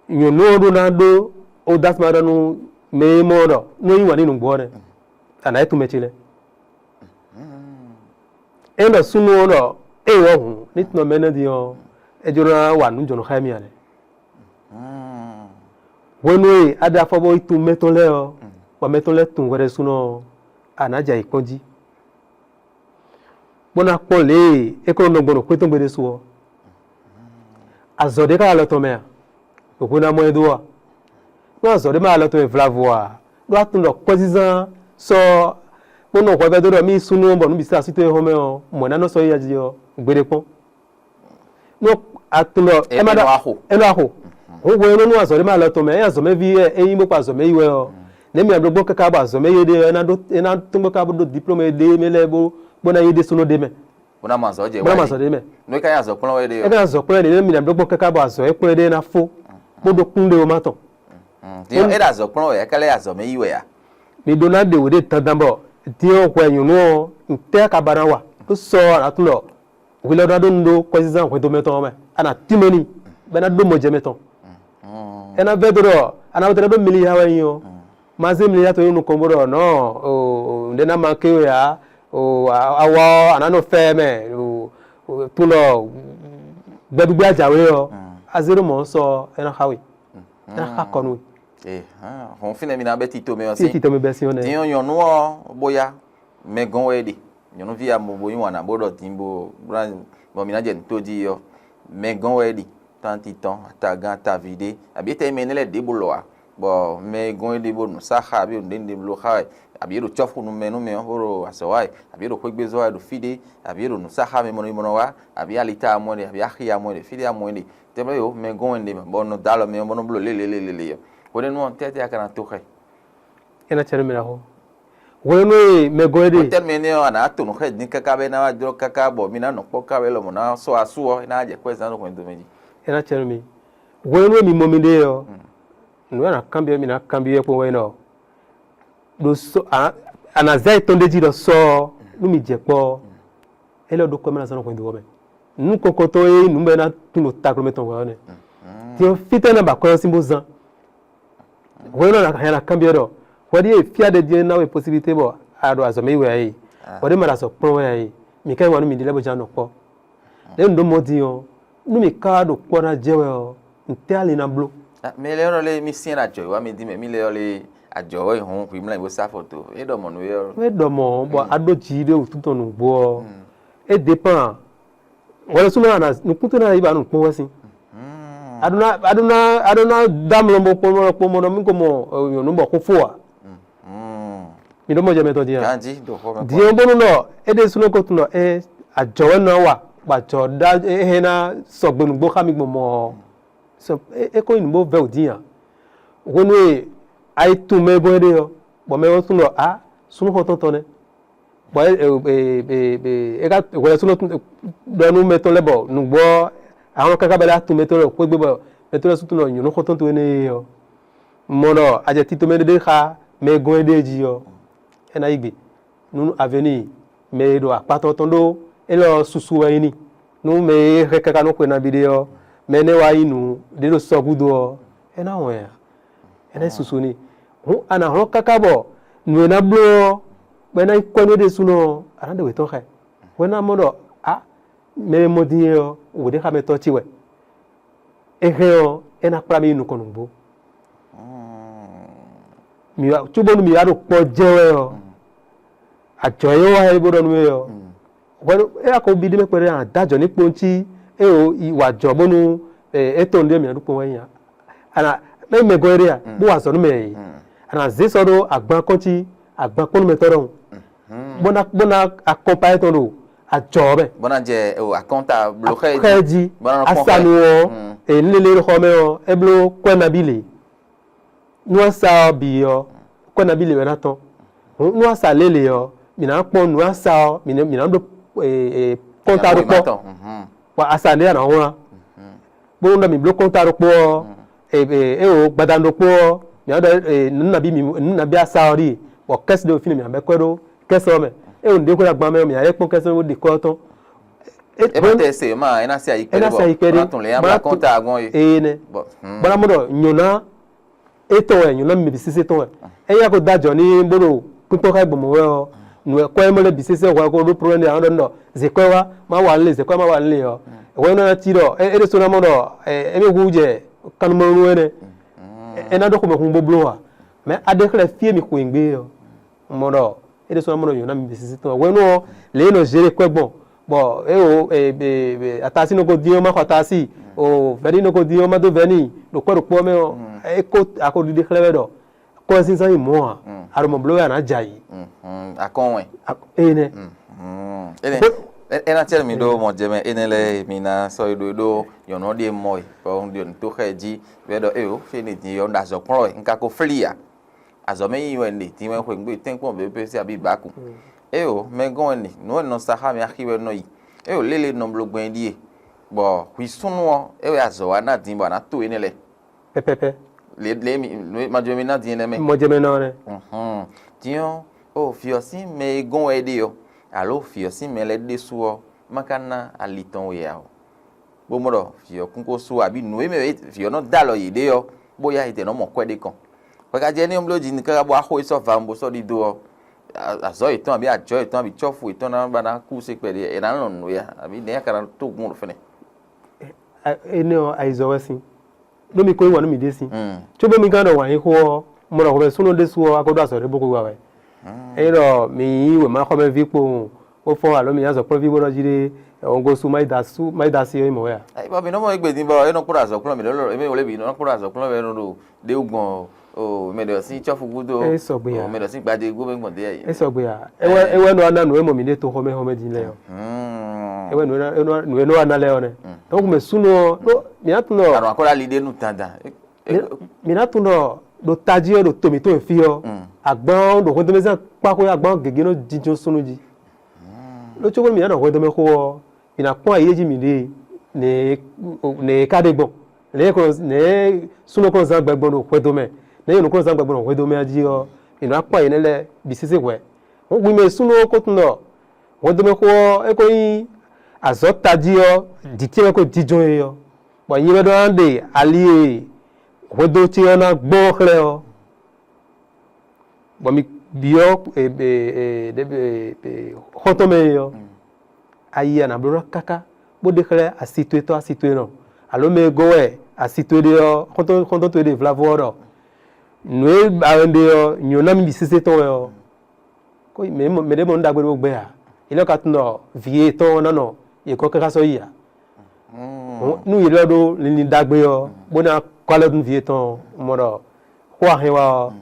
nyɔ̌nu ɔ́ ɖó ná ɖó odásima ɖɔ nú mɛ e mɔ ɖɔ nú é yí wǎn nú nǔgbó ɔ́ nɛ́, a nǎ yi tunmɛ ce lɛ́ɛ. É ɖɔ súnnu ɔ́ ɖɔ é wɔ hǔn ní tunɔ mɛ énɛ́ din ɔ́, é jló ná wa nǔ jɔ̌nɔ xá émí ǎ nɛ́. Hwenu e a ɖe afɔ bó yi tunwun mɛ tɔn lɛ́ɛ ɔ́, bɔ mɛ tɔn lɛ́ɛ tunwun hwɛ ɖésúnɔ ɔ́, a nǎ jɛ ayǐ kpɔ́n jí, bó ná kpɔ́n lě e é ko nɔ nɔ gbɔn ɖo xwé tɔn gbe ɖésú ɔ́. Azɔ̌ ɖé ká alɔ tɔn mɛ a? Ɖo hwenu amɔ e dó a? Nú azɔ̌ ɖé ma alɔ tɔn mɛ vlavo a? Ɖó a tunwun ɖɔ kwɛ́zínzán sɔ́ bó nɔ hwɛ vɛ́ dó ɖɔ mí súnnu ɔ́ bɔ nǔ bǐ sá así towe hɔn mɛ ɔ́, mɔ̌ ná nɔ sɔ́ yíyá jí ɔ́, gbeɖé kpɔ́n. Nú a tunwun ɖɔ é má ɖɔ é nɔ axo. Hǔn hwenu nú azɔ̌ ɖé ma alɔ tɔn mɛ, é azɔ̌mɛví wɛ é nyí bó kpa azɔ̌mɛ yi wɛ ɔ́, nɛ̌ mǐ bló gbɔn káká bɔ azɔ̌mɛ yi ɖé ɔ́, é ná ɖó é ná tún bó ká bó ɖó diplôme ɖé mɛ lɛ́ɛ bó bó ná yi ɖésúnɔ ɖé mɛ. Bó ná mɔ azɔ̌ jɛ bó ná mɔ azɔ̌ ɖé mɛ. Nú é ka nyí azɔ̌ kplɔ́n wɛ ɖé ɔ́. É ká azɔ̌ kplɔ́n ɖé mí ná bló gbɔn káká bɔ azɔ̌ é kplɔ́n ɖé ná fó bó ɖó kún ɖé ó má tɔn. Din ɔ́, é ɖo azɔ̌ kplɔ́n wɛ, é ka lɛ́ azɔ̌ mɛ yi wɛ a? Mi ɖó ná ɖe wǒ ɖé dandan bɔ din ɔ́ hwɛ nyɔ̌nu ɔ́, ntɛ́ ka ba ná wa? Ɖó sɔ ɔ́, a nǎ tunwun ɖɔ hwi lɔ ná ɖó nu ɖó kwɛzínzán hwɛndo mɛtɔn ɔ́ mɛ, a nǎ tínmɛ n'i, bɔ é ná ɖó mɔjɛmɛ tɔn. É ná vɛ́ dó ɖɔ a nǎ wɛtɛ́ ɖó miliyá wɛ nyí ɔ́, ma zé miliyá tɔn nyi nukɔn bó ɖɔ nɔ̌ nǔɖé ná ma ké we ǎ, awɔ ɔ́, a nǎ nɔ fɛ mɛ tún ɖɔ gbɛdúgbɛ́ ajǎwe ɔ́, a zé ɖó mɔ̌ sɔ é ná xa we, é ná xa kɔ nú we. Hɔn fínɛ́ mi ná bɛ́ tito mɛ ɔ́ Fí sín tito mi bɛ́ sín ɔ́ nɛ́. Din ɔ́, nyɔ̌nu ɔ́ bó yá, mɛ gɔ́n wɛ é ɖe. Nyɔ̌nuví amɔ bo yí wǎn ná bó ɖɔ din bo bɔ mǐ ná jɛ nǔ tó jí ɔ́, mɛ gɔ́n wɛ é ɖi, tánti tɔn, atagán, ataví ɖé, abǐ étɛ́ mɛ énɛ́ lɛ́ɛ ɖěbǔ lɔ ǎ, bɔ mɛ e gɔ́n é ɖe bó nǔ sá xá abǐ nǔɖé nǔɖé bló xá wɛ, abǐ é ɖo cɔ́fu nú mɛ nú mɛ ɔ́ bó ɖo azɔ̌ wa wɛ, abǐ é ɖo xwégbézɔ́ wa wɛ ɖo fí ɖé, abǐ é ɖo nǔ sá xá mɛ mɔɖé mɔɖé wá, abǐ alita amɔ ɖe, abǐ axi amɔ ɖe, fí ɖé amɔ ɖe, tɛ́ mɛ yo mɛ gɔ́n wɛ un ɖe mɛ bɔ un nɔ dó alɔ mɛ ɔ́ bó nɔ́ bló lě lě lě lě ɔ́, hwenɛ́nu ɔ́, tɛ́ tɛ́ a ka ná tó xɛ? É ná cɛ nú mi ná xo. Hwenu e mɛ gɔ́n é ɖe. Hotɛ́nu mɛ énɛ́ ɔ́, a nǎ to nǔ xá din káká bɔ é ná wá jlɔ́ káká bɔ mi ná nɔ kpɔ́ ká wɛ lɔmɔ̌ ná sɔ́ asú ɔ́, é ná jɛ kwɛ́ zán ɖo hwɛndo mɛ jí. É ná cɛ nú mi. Hwenu e mi mɔ miɖée ɔ́, nǔ e a nǎ kanbyɔ́ mi ná kanbyɔ́ kpɔ́n wɛ é nɔ. Ɖo sɔ a a nǎ zɛ tɔn ɖ'é jí ɖɔ sɔ ɔ́, nú mi jɛ kpɔ́ ɔ́, é lɛ́ ɖó kɔ́ mɛ ná zán ɖo hwɛndo ɔ́ mɛ. Nǔ kɔkɔtɔn e nyí nǔ bɔ é ná tunwun ɖo taglomɛ tɔn hwɛ ɔ́ nɛ́. Din ɔ́, fítɛ́ ná ba kɔ́ ɔ́ sín bó zán? Hwenu ɔ́, a nǎ kanbyɔ́ ɖɔ: Hwɛ ɖíe fí a ɖe din é ná we posibilité bɔ a ɖo azɔ̌ mɛ yi wɛ a é? Hwɛ ɖé ma ɖo azɔ̌ kplɔ́n wɛ a é? Mǐ ká yi wǎn nú miɖée lɛ́ɛ bó jɛ́n nɔ kpɔ́. Lě e nǔ ɖó mɔ̌ din ɔ́, nú mǐ ká wá ɖo kpɔ́ ná jɛ wɛ ɔ́, ntɛ́ a lin ná bló? Mi lɛ́ ɔ́ lé mi syɛ́n ɖo ajɔ̌ e wá mi dín mɛ, mi lɛ́ ɔ́ lé ajɔ̌ e hɔn hwi mlá nyi bó sá fɔ do é ɖɔ mɔ̌ nú we ɔ́. É ɖɔ mɔ̌ bɔ a ɖó jǐ ɖé wǔtu tɔn nǔgbó ɔ́, é dépán. Hwɛɖésúnɔ ɔ́, nukúnto ná yi ba nukpɔ́n wɛ sín. A ɖó ná a ɖó ná a ɖó ná dó amlɔ bɔ kpɔmɔ kpɔmɔ ɖɔ mí ko mɔ nyɔ̌nu bɔ xó fó ǎ. Mi ɖó mɔ jɛ mɛ tɔn din a? Ganji ɖo xɔ mɛ. Din ɔ́ bónú ɖɔ é ɖésúnɔ ko tunɔ é ajɔ wɛ nɔ wa bɔ ajɔ ɖa é hɛn ná sɔgbe nǔgbó xá mi gbɔn mɔ ɔ́. Sɔ é ko nyí nǔgbó vɛ́ wǔ dín a? Hwenu e a yi tunwun mɛ e bɔ é ɖe ɔ́, bɔ mɛ ɔ́ tunɔ a súnnu xɔtɔn tɔn nɛ́. Bɔ é é é é é ka hwɛ sú ɖɔ nú mɛ tɔn lɛ́ɛ bɔ nǔgbó ɔ́, ahɔn káká bɛ lɛ́ tunwun mɛ tɔn lɛ́ɛ xwé gbe bɔ mɛ tɔn lɛ́ɛ sú tunwun ɖɔ nyɔ̌nu xɔ́ntɔn towe nɛ́ é ɔ́, mɔ ɖɔ a jɛ tito mɛ ɖé xa mɛ e gɔ́n éɖée jí ɔ́, é ná yí gbe. Nú aveni mɛ e ɖo akpatɔn tɔn ɖó élɔ́ ɔ́ susu wɛ é nyí n'i. Nú mɛ e hɛn káká nú xwe nabí ɖé ɔ́, mɛ énɛ́ wá nyí nǔ ɖé ɖo sɔ́ gúdo ɔ́, é ná wɔn ɛ ǎ. É ná susu n'i. Hǔn a nǎ hlɔ́n káká bɔ nǔ e ná bló ɔ́, bɔ é ná nyí kwɛ́ nú é ɖésúnɔ ɔ́, a nǎ ɖe wětɔn xá ɛ. Hwɛ ná mɔ ɖɔ a mɛ e mɔ din é ɔ́, wěɖéxámɛtɔ́ ce wɛ. É hɛn ɔ́, é ná kplá mì yi nukɔn nǔgbó. Mǐ wá cóbónú mǐ wá ɖo kpɔ́ jɛ wɛ ɔ́, ajɔ̌ e wá é bó ɖɔ nú we ɔ́, hwɛ̌ é wá ko bí ɖé mɛ kpɛɖé ǎ, dó ajɔ̌ ní kpowun cí é o yi wa ajɔ̌ bónú é tɔn ɖé mǐ ná ɖu kpɔ́n wɛ nyi ǎ. Ana mɛ mɛ gɔ́ é ɖé a, bó wa azɔ̌ nú mɛ e. Ana zě sɔ́ ɖó agban kɔn cí agban kpɔ́númɛtɔ́ ɖɔhun, bó ná bó ná akɔnpa étɔn ɖo ajɔ̌ ɔ́ mɛ. Bó ná jɛ o akɔnta bló xɛ xɛ jí. Asanu ɔ́, èyí lélẹ̀ xɔ mɛ ɔ́, é bló kwɛ́ nabí lě. Nú a sa ɔ́ bǐ ɔ́, kwɛ́ nabí lě wɛ ná tɔ́n. Nú a sa lě lě ɔ́, mǐ ná kpɔ́n nǔ a sa ɔ́, mǐ ná ɖó kɔ́nta ɖokpɔ́. Bɔ a sa ɖě a nǎ wlán. Bónú ɖɔ mǐ bló kɔ́nta ɖokpó ɔ́, é o gbadanu ɖokpó ɔ́, mǐ nǎ ɖɔ nǔ nabí mǐ nǔ nabí a sa ɔ́ ɖíe, bɔ kɛ́si ɖé fínɛ́ mǐ nǎ bɛ́ kwɛ́ ɖó kɛ́si ɔ́ mɛ. É o nǔɖé xwé ɖagban mɛ ɔ́, mǐ nǎ yɛ kpɔ́n kɛ́si ɔ́ bó ɖi kɔ́ ɔ́ tɔ́n. É ma tɛ se ma é ná se ayi kɛɖé bɔ é ná se ayi kɛɖé. Má tún lè yá má kɔ́nta agbɔn yi. Ee nɛ. Bɔ bɔ ná mɔ ɖɔ nyɔ̌ná étɔn wɛ, nyɔ̌ná mɛ bǐ sésé tɔn wɛ. Ényí a ko dó ajɔ n'i bó ɖo kpínkpɔ́n xá gbɔn mɔ̌ wɛ ɔ́, nǔ e kɔ émɔ lɛ́ɛ bǐ sésé hwɛ ko ɖó problème ɖé aɖɔ ɖɔ zě kɔ́ wá má wa nlé, zě kɔ́ wá má wa nlé ɔ́, hwɛ nɔ ná cí ɖɔ é ɖésú ná mɔ ɖɔ émí hu jɛ kannumɔnú énɛ́. É ná ɖó xomɛhun bó bló a. Mɛ a ɖe xlɛ́ fí e mi xwe nyi gbé ɔ́. Un mɔ ɖɔ é ɖésú ná mɔ nɔ nyɔ̌ná mi bǐ sísí tɔn hwenu ɔ́, lě e nɔ zé ɖe kwɛ́ gbɔn, bɔ é o atasí nɔ ko dín ɔ́ má xɔ atasí, o vɛ̌ni nɔ ko dín ɔ́ má dó vɛ̌ni ɖo kwɛ́ ɖokpó ɔ́ mɛ ɔ́, é kó akoɖiɖe xlɛ́ wɛ ɖɔ kɔ́ ɛ zínzán yi mɔ̌ ǎ, a ɖo mɔ bló wɛ a nǎ jɛ ayǐ. Akɔn wɛ. Énɛ́. É ná cɛ́ mi ɖó mɔjɛmɛ énɛ́ lɛ́ɛ e mi ná sɔ́ yi ɖó ɖó nyɔ̌nu ɔ́ ɖíe mɔ e, bɔ un ɖo nǔ tó xá ɛ jí, bɔ é ɖɔ éyo, fí e un ɖe din ɔ́, un ɖo azɔ̌ kplɔ́n wɛ, un ka ko flí ǎ. Azɔ̌ mɛ yí wɛ un ɖe din wɛ xweyǐgbe tɛ́nkpɔ́n běbé sín abǐ bǎku. Éyo, mɛ gɔ́n wɛ un ɖe, nǔ e un nɔ sa xá mi axi wɛ un nɔ yi. Éyo, lélé nɔ bló gbɛn é ɖíe, bɔ hwi súnnu ɔ́, é wɛ azɔ̌ wa ná din bɔ a nǎ to énɛ́ lɛ́ɛ. Pɛpɛpɛ. Lě lě mi nǔ e ma jɔ mi ná din énɛ́ mɛ. Mɔjɛmɛ nɔ nɛ. Din ɔ́, o vǐ ɔ́ sín mɛ e gɔ́n wɛ é ɖe ɔ́, alo vǐ ɔ́ sín mɛ lɛ́ɛ ɖésú ɔ́, má ka ná ali tɔn we ǎ o. Bó mɔ ɖɔ vǐ ɔ́ kún ko sú abǐ nǔ e mɛ vǐ ɔ́ nɔ dó alɔ yěɖée ɔ́, bó yá yětɛn nɔ mɔ kwɛ́ ɖé kɔn. Hwɛ ka jɛ énɛ́ ɔ́ bló jí ni káká bɔ axó e sɔ́ va bó sɔ́ ɖidó ɔ́, azɔ̌ yětɔn abǐ ajɔ̌ yětɔn abǐ cɔ́fu yětɔn ná ba ná kú se kpɛɖé, è nǎ lɔn nǔ ya abǐ nɛ̌ a ka ná tó gún ɖo fɛ́nɛ. Énɛ́ ɔ́, ayizɔ́ wɛ sín. Ɖó mi ko yí wǎn nú mǐɖée sín. Cóbɔ mi gán ɖɔ wǎn yí xó ɔ́, mɔ ɖɔ hwɛmɛ súnnu ɖésú ɔ́, a ko ɖó azɔ̌ ɖé bó ko wa wɛ. Ényí ɖɔ mi yí wěmaxɔmɛví kpowun, bó fɔ́n alo mi nyí azɔ̌kplɔ́nví bó nɔ jí ɖé, ɔngosu má yi da así ɔ́ nyí mɔ̌ wɛ a? Bɔ mi nɔ mɔ égbé din bɔ é nɔ kplɔ́n azɔ̌kplɔ́n mi ɖó lɔ émí wlé bǐ nɔ kplɔ́n azɔ̌kplɔ́n wɛ nɔ ɖo ɖéwú gbɔn o mɛ ɖɔ sín cɔ́fu gúdo. É sɔgbe ǎ. Mɛ ɖɔ sín gbadé gbó mɛ gbɔn dé yɛ. É sɔgbe ǎ. É wɛ é wɛ nɔ ana nǔ e mɔ mǐ ɖe toxɔmɛ xɔmɛ din lɛ ɔ́. É wɛ nǔ e nɔ wá ná lɛ ɔ́ nɛ. Tɔn kun mɛ súnnu ɔ́ ɖó mǐ ná tunɔ. Àrùn akɔ́lá li ɖé nú dandan. Mǐ ná tunɔ ɖo tají ɔ́ ɖo to mǐtɔn e fí ɔ́. Agban ɔ́ ɖo hwɛndɔmɛzán kpáxwé agban ɔ́ gěgé nɔ jínjɔ́n súnnu jí. Ló có mǐ ná ɖɔ hwɛndɔmɛxó ɔ́, mǐ ná kpɔ́n ayǐ e jí mǐ ɖe nɛ̌ e ka ɖe gbɔn, nɛ̌ e súnnu kɔn zán gbɛ gbɔn ɖo hwɛndo mɛ, nɛ̌ e nǔkplɔ́nzán gbɛ gbɔn ɖo hwɛndo mɛ ɔ́ jí ɔ́, mǐ ná kpɔ́n ayǐ énɛ́ lɛ́ɛ bǐ sésé hwɛ̌. Hǔn hwi mɛ súnnu ɔ́ ko tunwun ɖɔ hwɛndo mɛ xó ɔ́, é ko nyí azɔ̌ tají ɔ́, dǐtɛ́ wɛ ko jínjɔ́n é ɔ́, bɔ nyɛ wɛ ɖó ná ɖe ali e hwɛndo ce ɔ́ ná gbɔn ɔ́ xlɛ́ ɔ́. Bɔ mi byɔ́ xɔ́ntɔn mɛ e ɔ́, ayi a nǎ bló ná káká bó ɖe xlɛ́ asi towe tɔ́ asi towe nɔ, alo mɛ e gɔ́n wɛ asi towe ɖe ɔ́, xɔ́ntɔn towe ɖe vlavo ɔ́ ɖɔ nǔ e ba wɛ un ɖe ɔ́, nyɔ̌ná mi bǐ sésé tɔn wɛ ɔ́, ko mɛ mɛ ɖě mɔ nǔ ɖagbe ɖé bó gbɛ́ ǎ. È nɔ ka tunwun ɖɔ vǐ yětɔn ɔ́ ná nɔ yě gɔ́n káká sɔ́ yi ǎ. Nú yě lɛ́ ɖó linlin ɖagbe ɔ́, bó ná kɔ́ alɔ nú vǐ yětɔn ɔ́, un mɔ ɖɔ xó a hɛn wá ɔ́,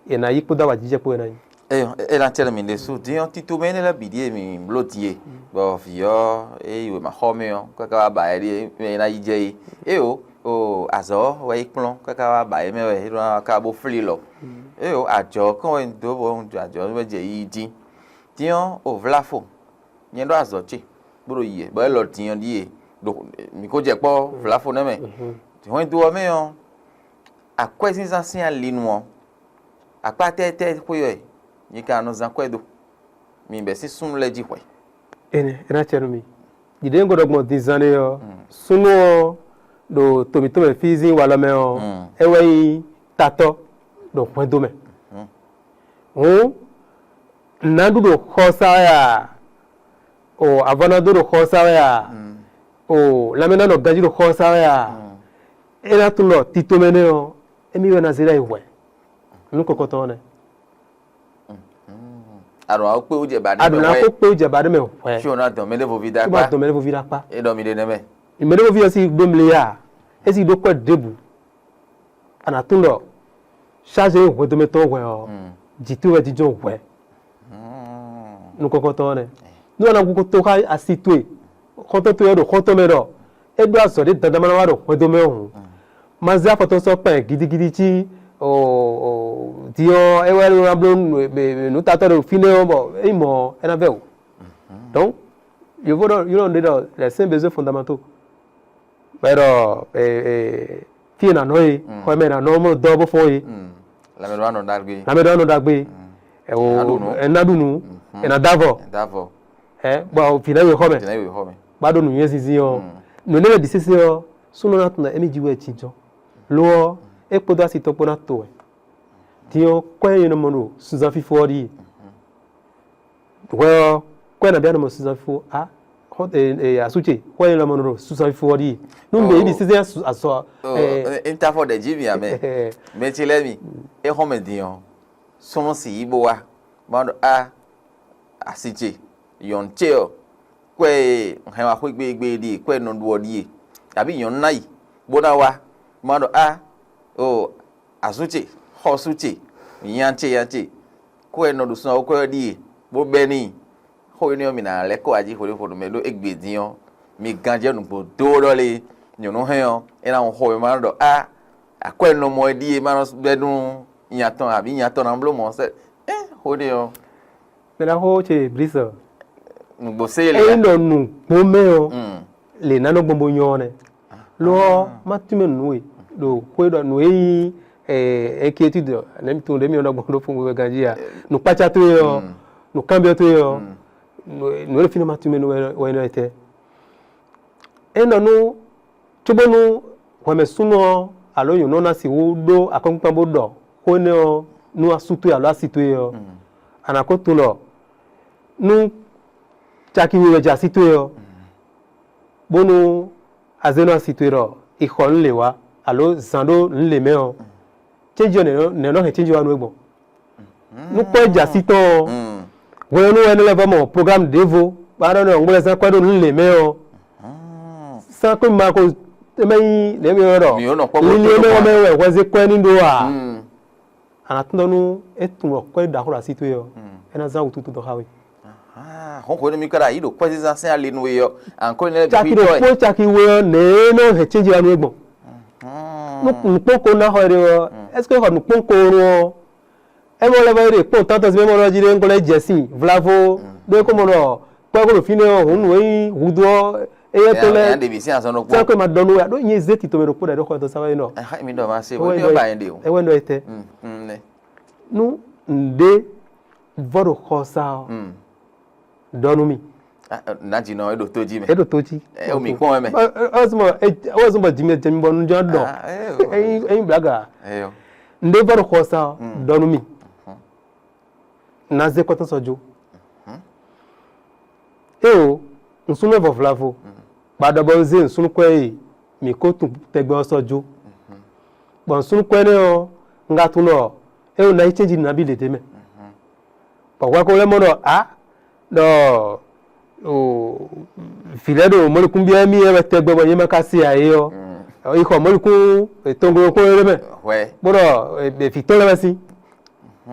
è nǎ yí kpódó awǎjijɛ kpó é ná nyí. Eyɔ, é ná cɛ nú mǐ ɖésú. Din ɔ́, tito mɛ énɛ́ lɛ́ɛ bǐ ɖíe mǐ bló din e, bɔ vǐ ɔ́, é yi wěma xɔ mɛ ɔ́, káká wá ba ɛ ɖíe mɛ é ná yi jɛ é. Éyo, o azɔ̌ wɛ é kplɔ́n, káká wá ba é mɛ wɛ é nɔ ka bó flí lɔ. Éyo, ajɔ̌ kɔn wɛ un dó bɔ un jɔ ajɔ̌ wɛ jɛ yiyi dín. Din ɔ́, o vlá fo, nyɛ ɖó azɔ̌ ce, bó ɖo yi wɛ, bɔ é lɔ din ɔ́ ɖíe, ɖo mǐ ko jɛ kpɔ́ vlá fo nɛ́ mɛ. Hwɛndo ɔ́ mɛ ɔ́, akwɛ́zínzán sín ali nu ɔ́, akpá tɛ́tɛ́ xwé wɛ nyi ka nɔ zán kwɛ́ dó? Mi bɛ̌ sín súnnu lɛ́ɛ jí hwɛ̌. Énɛ́ é ná acɛ nú mi. Ɖiɖe e un ko ɖɔ gbɔn din zán ɖé ɔ́, súnnu ɔ́ ɖo to mǐtɔn mɛ fí zín walɔ mɛ ɔ́, é wɛ nyí tatɔ́ ɖo hwɛndo mɛ. Hǔn nǎ ɖu ɖo xɔ sa wɛ a? O avɔ ná dó ɖo xɔ sa wɛ a? O lanmɛ ná nɔ ganjí ɖo xɔ sa wɛ a? É ná tunwun ɖɔ tito mɛ nɛ́ ɔ́, émí wɛ ná zé ɖ'ayǐ hwɛ̌. Nú kɔkɔtɔ ɔ́ nɛ́. Aɖɔ̌ ná kpé wú jɛ ba ɖé Aɖu mɛ ná hwɛ. Kó kpé wú jɛ ba ɖé mɛ hwɛ̌. Tsi o ná dɔn mɛ ɖé vovi da Tó bá kpá. Dɔn mɛ ɖé voví ɖa kpá. E ɖɔ mi ɖe nɛmɛ. Mɛ ɖé voví ɔ́ sí ɖó mlé ya, é sí ɖó kɔ́ ɖěbǔ. A nǎ tunwun ɖɔ ṣáṣe hwɛndómɛtɔn hwɛ ɔ́, jǐ towe wɛ jínjɔ́n hwɛ̌. Nukɔntɔn ɔ́ nɛ́. Nú a nǎ gúgú tó xá asi towe, xɔ́ntɔn towe ɔ́ ɖo xɔ́ntɔn mɛ ɖɔ é ɖó azɔ̌ ɖé dandan ma ná wá ɖo hwɛndo mɛ hǔn, ma zé afɔ tɔn sɔ́ kpɛn gidigidi cí din ɔ́, é wɛ ná bló nǔtatɔ́ ɖo fínɛ́ ɔ́, bɔ é nyí mɔ̌ ɔ́, é ná vɛ́ wǔ. Donc, yǒvó ɖɔ ylɔ́ ɖé ɖɔ les saints besoins fondamentaux. Bɔ é ɖɔ fí e nǎ nɔ é, xɔ e mɛ è nǎ nɔ mɔ dɔ bó fɔ́n é. Lamɛɖɔ́ anɔ ɖagbe. Ame ɖɔ anɔ ɖagbe. Ɛwò Ná ɖu nǔ. Ɛ ná ɖu nǔ. Ɛ ná dá vɔ. Davɔ. Ɛ bɔ fǐ ná yi xɔ mɛ. Tɛnɛ yi xɔ mɛ. Bá ɖó nǔnywɛ́ zinzin ɔ́. Nǔ énɛ́ lɛ́ɛ bǐ sésé ɔ́, súnnu ná tunwun ɖɔ émí jí wɛ jínjɔ́n. Lo ɔ́, é kpódó asi tɔn kpó ná to wɛ. Din ɔ́, kwɛ́ e nɔ mɔ ɖo sunzán fífó ɔ́ ɖíe. Hwɛ ɔ́, kwɛ́ nabí anɔ mɔ sunzán fífó a xɔ asúce kwɛ́ e nɔ mɔ ɖo sunzán fífó ɔ́ ɖíe. Nú mɛ yi ɖi sésé azɔ. N ta fɔ ɖe jí mi amɛ. Mɛ ce lɛ́ɛ mi, é xɔ mɛ din ɔ́, súnnu si yí bó wá, má ɖɔ a asi ce, yɔn ce ɔ, kwɛ e hɛn wá xwé gbégbé ɖíe, kwɛ e nɔ ɖu ɔ ɖíe, àbí nyɔ̌nu ná yi bó ná wá, má ɖɔ a o asú ce, xɔsú ce, nya ce, nya ce, kwɛ e nɔ ɖu sun ɔ́ kwɛ ɔ́ ɖíe, bó bɛ́ n'i. Xó énɛ́ ɔ́, mǐ ná lɛ́ kɔ wá jí hwenu hwenu mɛ ɖó égbé dín ɔ́, mi ganjɛ nǔgbó dó ɖɔ lé, nyɔ̌nu hɛn ɔ́, é ná hun xó e má ɖɔ a akwɛ́ nɔ mɔ é ɖíe má nɔ bɛ́ nú nya tɔn abǐ nya tɔn ná bló mɔ̌ sɛ ɛ xó ɖé ɔ́. Mɛ ɖaxó ce Brisɔ. Nǔgbó sé lé Ényí ya. Ɖɔ nǔgbó mɛ ɔ́, lě ná nɔ gbɔn bó nyɔ́ ɔ́ nɛ́. Lo ɔ́, má tún mɛ nǔ we ɖo xwé ɖɔ nǔ e nyí inquiétude ɔ́, nɛ̌ mi tunwun ɖě mi nɔ ɖɔ gbɔn ɖó fúngbó ganjí a? Nǔkpácá towe ɔ́, nǔkanbyɔ́ towe ɔ́, nǔ e ɖo fínɛ́ má tún mɛ nú wɛ nɔ etɛ́. É nɔ nú cóbónú hwɛmɛsúnɔ ɔ́ alo nyɔ̌nu ɔ́ ná sixú ɖó akɔ́nkpinkpan bó ɖɔ xó énɛ́ ɔ́ nú asú towe alo asi towe ɔ́, a nǎ ko tunwun ɖɔ nú caki we wɛ jɛ así towe ɔ́, bónú a zé nɔ asi towe ɖɔ è xɔ nǔ lě wá, alo zǎn ɖó nǔ lě mɛ ɔ́, cɛ́nji ɔ́ nɛ̌ nɔ hɛn cɛ́nji wá nú we gbɔn? Nú kpɔ́ jɛ así tɔn ɔ́, hwenu wɛ é nɔ lɛ́ vɔ mɔ programme ɖěvo, bó ná ɖɔ nɔ ŋgblézán kwɛ́ ɖó nǔ lě mɛ ɔ́, sán kpé ma ko é mɛ nyí nɛ̌ mi ylɔ́ ɖɔ Mi ylɔ́ nɔ kpɔ́ bó lili tó é mɛ nɔ ɔ́ kpɔ́. Mɛ wɛ hwɛ zé kwɛ́ ní ɖó a? A nǎ tunwun ɖɔ nú é tunwun ɖɔ kwɛ́ ɖaxó ɖo así towe ɔ́, é ná zán wǔtútú dɔn xá we. Hɔn hwenu mi ka ɖo ayi ɖo kwɛ́zizán sɛn ali nú we ɔ́, ankɔ ne lɛ́ Caki bǐ tɔ́ ɛ. Ɖokpó caki we ɔ́, nɛ̌ é nɔ hɛn cɛ́nji wá nú we gbɔn? Nukpɔ́n ko ná xɔ ɖe ɔ́, ɛseke xɔ nukpɔ́n ko ɔ́? É mɔ lɛ́ vɔ é ɖe kpɔ́n tántɔn sín mɛ mɔ ɖɔ jí ɖé ŋkɔ lɛ́ jɛ sín vlavo ɖó é kó mɔ ɖɔ kpɔ́ kó ɖo fínɛ́ ɔ́, hǔn nǔ e nyí húdú ɔ́, éyɛ́ tɔn Ɛyà lɛ́ ɖe bǐ sín azɔn sɛ ɖokpó. Kó ma ɖɔ nú we a ɖó nyi zé tito mɛ ɖokpó ɖɛ ɖó xɔ dɔn sáwá yi nɔ. Ɛhɛn, mi ɖɔ ma se Ewɔ wɛ ɛn mi dɔ ɔba yẹn ɖe o. Ewɔ ɛn dɔ etɛ. Mm, mm, ne. Nú ŋɖé vɔ ɖo xɔ sa ɔ, Mm. ɖɔ nú mi. Ah, eh, Nadzinu e ɖo to jí mɛ. E ɖo to jí. Eh, o mi kpɔn wɛ mɛ. Ɔsùnmɔ ɔsùnmɔ jimi jɛmi bɔ nu jɔ dɔ. Ah, eh, o. Eyin eyin blaga. Eyo. Ŋɖé vɔ ɖo xɔ sa ɔ, ɖɔ nú mi. Na zé kɔtɔn sɔ jó. Eo, ŋsúnú vɔ vlavo. Gbaɖɔ bɔ un zé ŋsúnú kwɛ e mǐ ko tun tɛgbɛ ɔ́ sɔ jó. Bɔ ŋsúnú kwɛ nɛ́ ɔ́, un ka tunwun ɖɔ é wɛ ná yi cɛ́nji nabí ɖě ɖ'é mɛ. Bɔ hwɛ ko lɛ́ mɔ ɖɔ a ɖɔ o vǐ lɛ́ɛ ɖo mɔ̌likún byɔ́ émí wɛ tɛgbɛ bɔ nyɛ ma ka se ǎ é ɔ́, yi xɔ mɔ̌likún tɔnglo kpɔ́n é ɖé mɛ, Hwɛ. Bó ɖɔ vǐ tɔn lɛ́ɛ wɛ sín.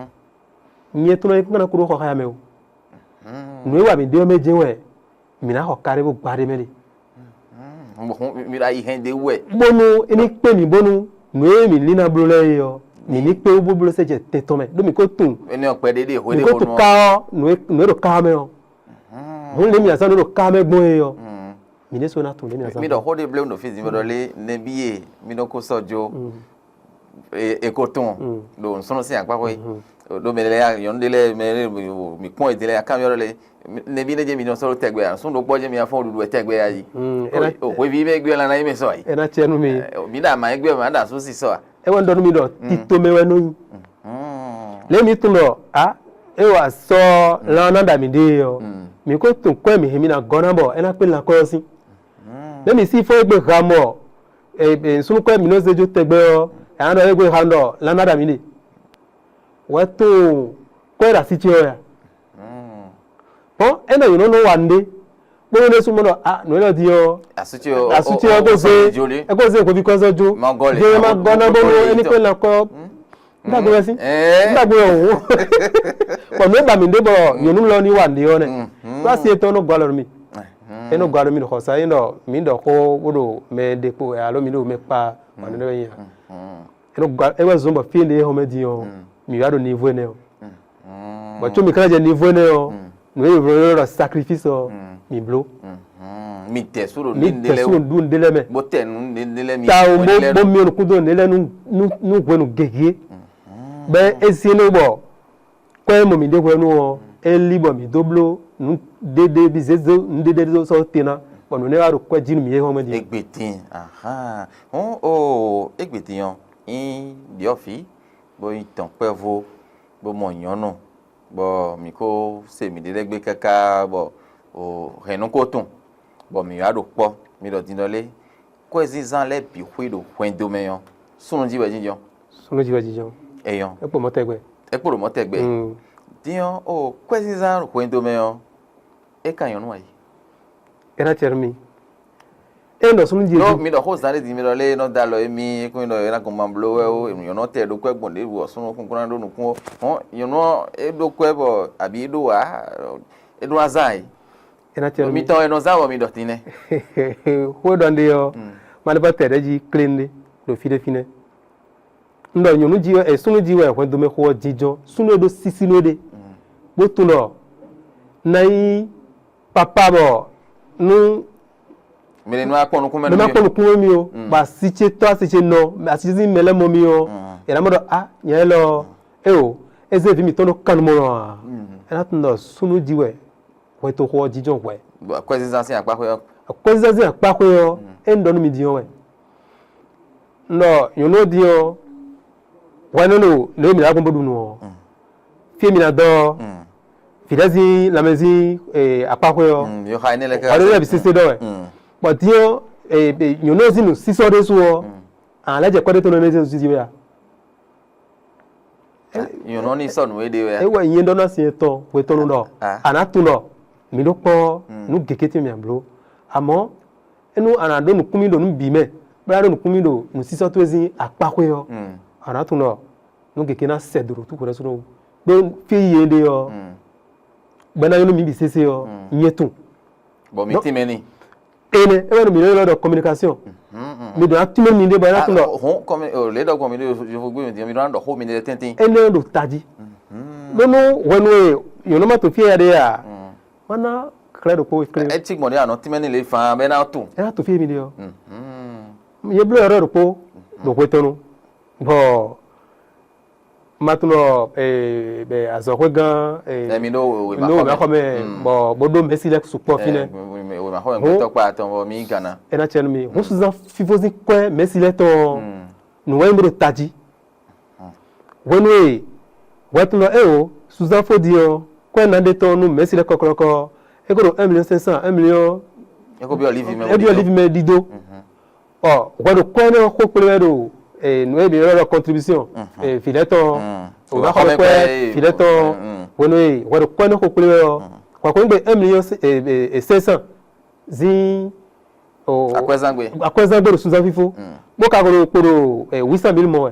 Nyɛ tɔn ɔ́, é kún ná kú ɖó xɔ xá mɛ o. Nǔ e wa mǐ ɖe ɔ́ mɛ jɛ́n wɛ mǐ ná xɔ kaɖé bó gba ɖ'é mɛ ɖe. Mi ɖo ayi hɛn ɖe wɛ. Bónú é ní kpé mǐ bónú nǔ e mǐ lín ná bló lɛ́ɛ é ɔ́, mǐ ní kpé wú bó bló sɛ́ jɛ tɛn tɔn mɛ, ɖó mǐ ko tunwun, Ene ɔkpɛ ɖe ɖe hwe mǐ ɖe ko honu tunwun ka ɔ́, nǔ e nǔ e ɖo ka ɔ́ mɛ ɔ́. Hǔn lě mǐ azán nǔ e ɖo ka ɔ́ mɛ gbɔn é ɔ́, mǐ ní sɔ́ ná tunwun lě mǐ azán. Mi ɖɔ xó ɖe blé ɖo fí din bɔ ɖɔ lé nɛbí ye mi nɔ ko sɔ jo. E- e ko tunwun ɖo nsɔnɔ sin akpa xwe. Ɖo mɛ lɛ ya nyɔnu ɖe lɛ mɛ lɛ mi kpɔn ede lɛ ya kan mi ɖɔ lé nɛbí ne dze mi nɔ sɔ ɖo tɛgbɛ ya sun ɖo kpɔ dze mi afɔ ɖuɖu tɛgbɛ ya yi. O hwevi mɛ gbé la na yi mɛ sɔ yi. Ena tiɛ nú mi. Mi ɖa ma yi gbé ma ɖa sun si sɔ a. Ewɔ ŋdɔ nú mi ɖɔ tito mɛ wɛ nɔ nyi. Lě mi tunwun ɖɔ a ewɔ asɔ lan ɔ́ ná ɖa mi ɖe ɔ, mi ko tunwun kwɛ mi hɛn mi ná gɔ́ ná bɔ é ná kpé lan kɔ́ ɔ́ sín. Lě mi sí fɔ́n e gbe ha mɔ Súnnu kwɛ́ mǐ nɔ zé jó tɛgbɛ ɔ́, ɛ á ɖɔ é gbe xa ɖɔ lanná ɖa mǐ ɖe. Wɛ tunwun kwɛ́ ɖo así ce ɔ́ ya. Bɔn é nɔ nyɔ̌nu nɔ wa nǔɖé, bónú ɖésú mɔ ɖɔ a nǔ élɔ́ din ɔ́, asú ce ɔ́ kó zé é kó zé hweví kɔ́ zɔ́ jó. Jɛ ma gɔ́ ná bónú é ní kpé ná kɔ́. N ɖagbe wɛ sí. N ɖagbe wɛ o. Bɔn nǔ e ba mǐ ɖe bɔ nyɔ̌nu lɔ ní wa nǔɖé ɔ́ nɛ́. Klasi etɔn nɔ gɔ́ alɔ nú mì. É nɔ gɔ́ alɔ mì ɖo xɔsa é nɔ mǐ ɖɔ xó bó ɖo mɛ ɖe kpo alo mǐ ɖo mɛ kpa wà nú ɖe wɛ nyí a. É nɔ gɔ́ é wɛ zɔ́n bɔ fí e ɖe é xɔmɛ din ɔ́, mǐ wá ɖo nivo énɛ́ ɔ́. Bɔ có mǐ ka ná jɛ nivo énɛ́ ɔ́, nǔ e yǒ ɖɔ sakrifísi ɔ́, mǐ bló. Mi tɛ sú ɖo mǐ tɛ sú ɖo nǔɖé lɛ́ɛ mɛ. Bó tɛ nǔɖé lɛ́ɛ mi. Ta o bó bó mi nukún dó nǔɖé lɛ́ɛ nú nú hwenu gěgé. Bɛ́ é syɛ́n ɖó bɔ kwɛ́ e mɔ mǐ ɖe hwenu ɔ́, é lí bɔ mǐ dó bló nǔ ɖéɖé bí zézé nǔ ɖéɖé dó sɔ́ te ná, bɔ nǔ énɛ́ wá ɖo kwɛ́ jí nú mǐ e hɔn mɛ din. Égbé din. Hɔn o égbé din ɔ́, nyí ɖyɔ̌vǐ bó nyí dɔ̌nkpɛvú bó mɔ nyɔ̌nu, bɔ mǐ ko se mǐɖée lɛ́ɛ gbé káká bɔ hɛ̌nnu ko tunwun, bɔ mǐ wá ɖo kpɔ́. Mi ɖɔ din ɖɔ lé, kwɛ́zínzán lɛ́ɛ bǐ xwé ɖo hwɛndo mɛ ɔ́, súnnu jí wɛ jínjɔ́n. Súnnu jí wɛ jínjɔ́n. Eyɔ́n. É kpo mɔ̌ tɛgbɛ. É kpo ɖo mɔ̌ tɛgbɛ. Din ɔ́, o kwɛ́zínzán hwɛndo mɛ ɔ́, é ka nyɔ̌nu ǎ yí. É ná cɛ nú mi. É ɖɔ súnnu jí. Ɖó mi ɖɔ xó zán ɖé din mi ɖɔ lé nɔ da alɔ émí é kún ɖɔ é ná gɔn ma bló wɛ ó, nyɔ̌nu tɛ ɖó kwɛ́ gbɔn ɖěbǔ ɔ́ súnnu kúnkún ná ɖó nukún ó. Hɔn nyɔ̌nu ɔ́ é ɖó kwɛ́ bɔ abǐ é ɖó wǎ, é ɖó ná zán ǎ yí. É ná cɛ nú mi. Mitɔn e nɔ zán wɔ mi ɖɔ din nɛ́. Xó e ɖɔ ɖe ɔ́, ma ɖe bɔ tɛ ɖɛ̌ jí klénɖé ɖo fí ɖé fínɛ́. Un ɖɔ nyɔ̌nu jí wɛ, e súnnu jí wɛ hwɛndomɛxo ɔ́ jínjɔ́n, súnnu e ɖó sísí nú é ɖe, bó tunwun ɖɔ ná nyí papa bɔ nú mi lè nú akpɔ́n nukún mɛ nú mi. Nukún mɛ mi o, bɔ asi ce tɔ́ asi ce nɔ, asi ce sín mɛ lɛ́ɛ mɔ mi ɔ́, è nǎ mɔ ɖɔ a nyɛ élɔ́ ɔ́, é o, é zé vǐ mǐtɔn ɖó kannumɔ ɔ́ ǎ. É ná tunwun ɖɔ súnnu jí wɛ hwɛtoxo ɔ́ jínjɔ́n hwɛ. Akwɛ́zínzán sín akpáxwé ɔ́. Akwɛ́zínzán sín akpáxwé ɔ́, é un ɖɔ nú mi din ɔ́ wɛ. Un ɖɔ nyɔ̌nu ɔ́ din ɔ́, hwɛ nɔ ɖo lě e mǐ ná gbɔn bó ɖu nǔ ɔ́, fí e mi ná dɔn ɔ́, vǐɖɛzín lanmɛzín akpáxwé ɔ́, hwɛ ɖé lɛ́ɛ bǐ sésé ɖɔ wɛ. Bɔ din ɔ́, nyɔ̌nu ɔ́ sín nǔsísɔ́ ɖésú ɔ́, a nǎ lɛ́ jɛ kɔ́ ɖé tɔn nɔ énɛ́ zín wɛ a? Nyɔ̌nu ɔ́ ní sɔ́ nǔ e ɖe wɛ. É wɛ nyɛ ɖɔ ná sin etɔn hwetɔnnu ɖɔ a nǎ tunwun ɖɔ mǐ ɖó kpɔ́ nǔ gěgé ce mǐ bló. Amɔ̌, énú a nǎ ɖó nǔkún mì ɖo nǔ bǐ mɛ, bó ná ɖó nǔkún mì ɖo nǔsísɔ́ towe sín akpáxwé ɔ́, a nǎ tunwun ɖɔ nǔ gěgé ná sɛ do ɖo túxo ɖésúnɔ wú. Ɖó fí e yě ɖe ɔ́, gbɛ́ ná nyɔ́ nú mǐ bǐ sésé ɔ́, nyɛ tunwun. Bɔ mi tínmɛ n'i. Ene, é wɛ ɖo mǐ nɔ ylɔ́ ɖɔ communication. Mi ɖo atúmɛ mi ɖe bɔ é ná tún ɖɔ. Hɔn kɔmi o lě ɖɔ gbɔn mi ɖo yovo gbé mi mi ɖo ná ɖɔ xó mi ɖe tɛntin. Énɛ́ ɖo tají. Nú nú hwenu e yǒnɔ́ ma to fí ya ɖe ya, wọ́n ná xlɛ́ ɖokpó kle. Ɛ ti gbɔn ɖe anɔ tínmɛ ní lě fan bɛ ná tún. É ná to fí mi ɖe ɔ́. Yé bló yɔrɔ ɖokpó ɖo hwetɔnu. Bɔ ma tunɔ azɔxwé gán. Ɛmi ɖo wema xɔmɛ. Bɔ bó ɖó mɛsi lɛ sukpɔ fínɛ. Wema xɔmɛ gbɛtɔ kpa atɔn bɔ mi gana. Ena tsɛ nu mi. Húsuzan fífó sín kwɛ mɛsi lɛ tɔn. Nùwɛ mi ɖo tají. Hwenu e hwɛtunɔ eo suzan fó di ɔ́, kwɛ na ɖe tɔn nú mɛsi lɛ kɔklɔkɔ. Eko ɖo un million cinq cent, un million. Eko bi olivi mɛ. Ebi olivi mɛ ɖiɖo. Ɔ hwɛ ɖo kwɛ nɛ xó kplé wɛ ɖo nǔ e mi ylɔ́ ɖɔ contribution. Vǐ lɛ́ɛ tɔn o bá xɔ ɖo kwɛ vǐ lɛ́ɛ tɔn. Hwenu e hwɛ ɖo kwɛ nɛ xó kplé wɛ ɔ́, hwɛ ko nyí gbe un million cinq cent zín akwɛ́zán gbe ɖo sunzán fífó, bó ka ko ɖo kpo ɖo huit cent mille mɔ wɛ.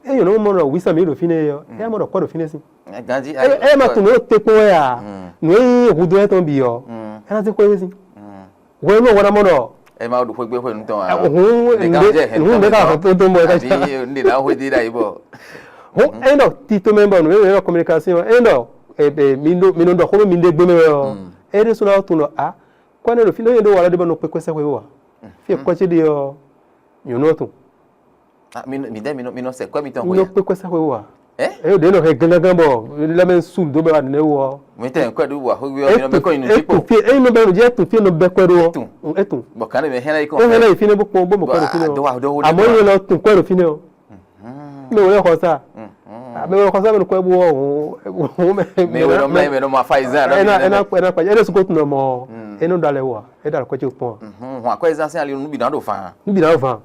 Eye nyɔ̌nu mɔ ɖɔ huit cent mille ɖo fínɛ́ ɔ́, é mɔ ɖɔ kɔ́ ɖo fínɛ́ sín. Ganji. Eye ma tunwun ɖo te kpɔ́n wɛ a? Nǔ e nyí hudó lɛ́ɛ tɔn bǐ ɔ́, é ná zé xwé sín. Hwenu ɔ́ hwɛ ná mɔ ɖɔ. Ɛ ma ɖu xwé gbé xwé nutɔn a? Hǔn nde ka xɔ tó tó mɔ ɛ ká. Nde na xwé dé ɖa yi bɔ. Hǔn ɛ ɖɔ tito mɛ bɔ nǔ e ɖɔ communication ɛ ɖɔ mi ɖo mi ɖɔ xó mi ɖe gbé mɛ ɔ. Ɛ ɖe sɔ́ ná tunwun ɖɔ a kɔ́ ɛnɛ ɖo fí lóye ɖó wala ɖé bɔ nɔ kpé kɔ́ sɛ́xwé wá. Fí e kɔ́ ce ɖe ɔ́, nyɔ̌nu ɔ́ tun. Mi dɛ mi nɔ sɛ kɔɛ mitɔn xwe. Mi nɔ kpé kɔɛ sɛxwe wa. Ɛ? Eye ɖe nɔ hɛn gángan bɔ lɛmɛ su do bɛ wa nɛ wɔ. Mi tɛ kɔɛ ɖu wa xwe wi ɔ mi nɔ bɛ kɔ inu jí kpo. Etun fie eyi nɔ bɛ nu jɛ etun fie nɔ bɛ kɔɛ ɖo ɔ. Etun. Bɔn kan de mi hɛn yi kɔn. Ehɛn yi fine bó kpɔn bó mɔ kɔɛ ɖo fine ɔ. Amɔ yɛ lɔ tun kɔɛ ɖo fine ɔ. Mɛ wòle xɔ sa. Mɛ wòle xɔ sa mɛ nukɔ ebo ɔ. Mɛ wòle nɔ mɛ mɛ nɔ ma fa yi zan. Ɛna ɛna ɛna kpa ɛna sukɔ tun nɔ mɔ. Ɛna da lɛ wa ɛda kɔɛ tse kpɔn. Hɔn akɔɛ zan sɛn ali nu bi na do fan. Nu bi na do fan.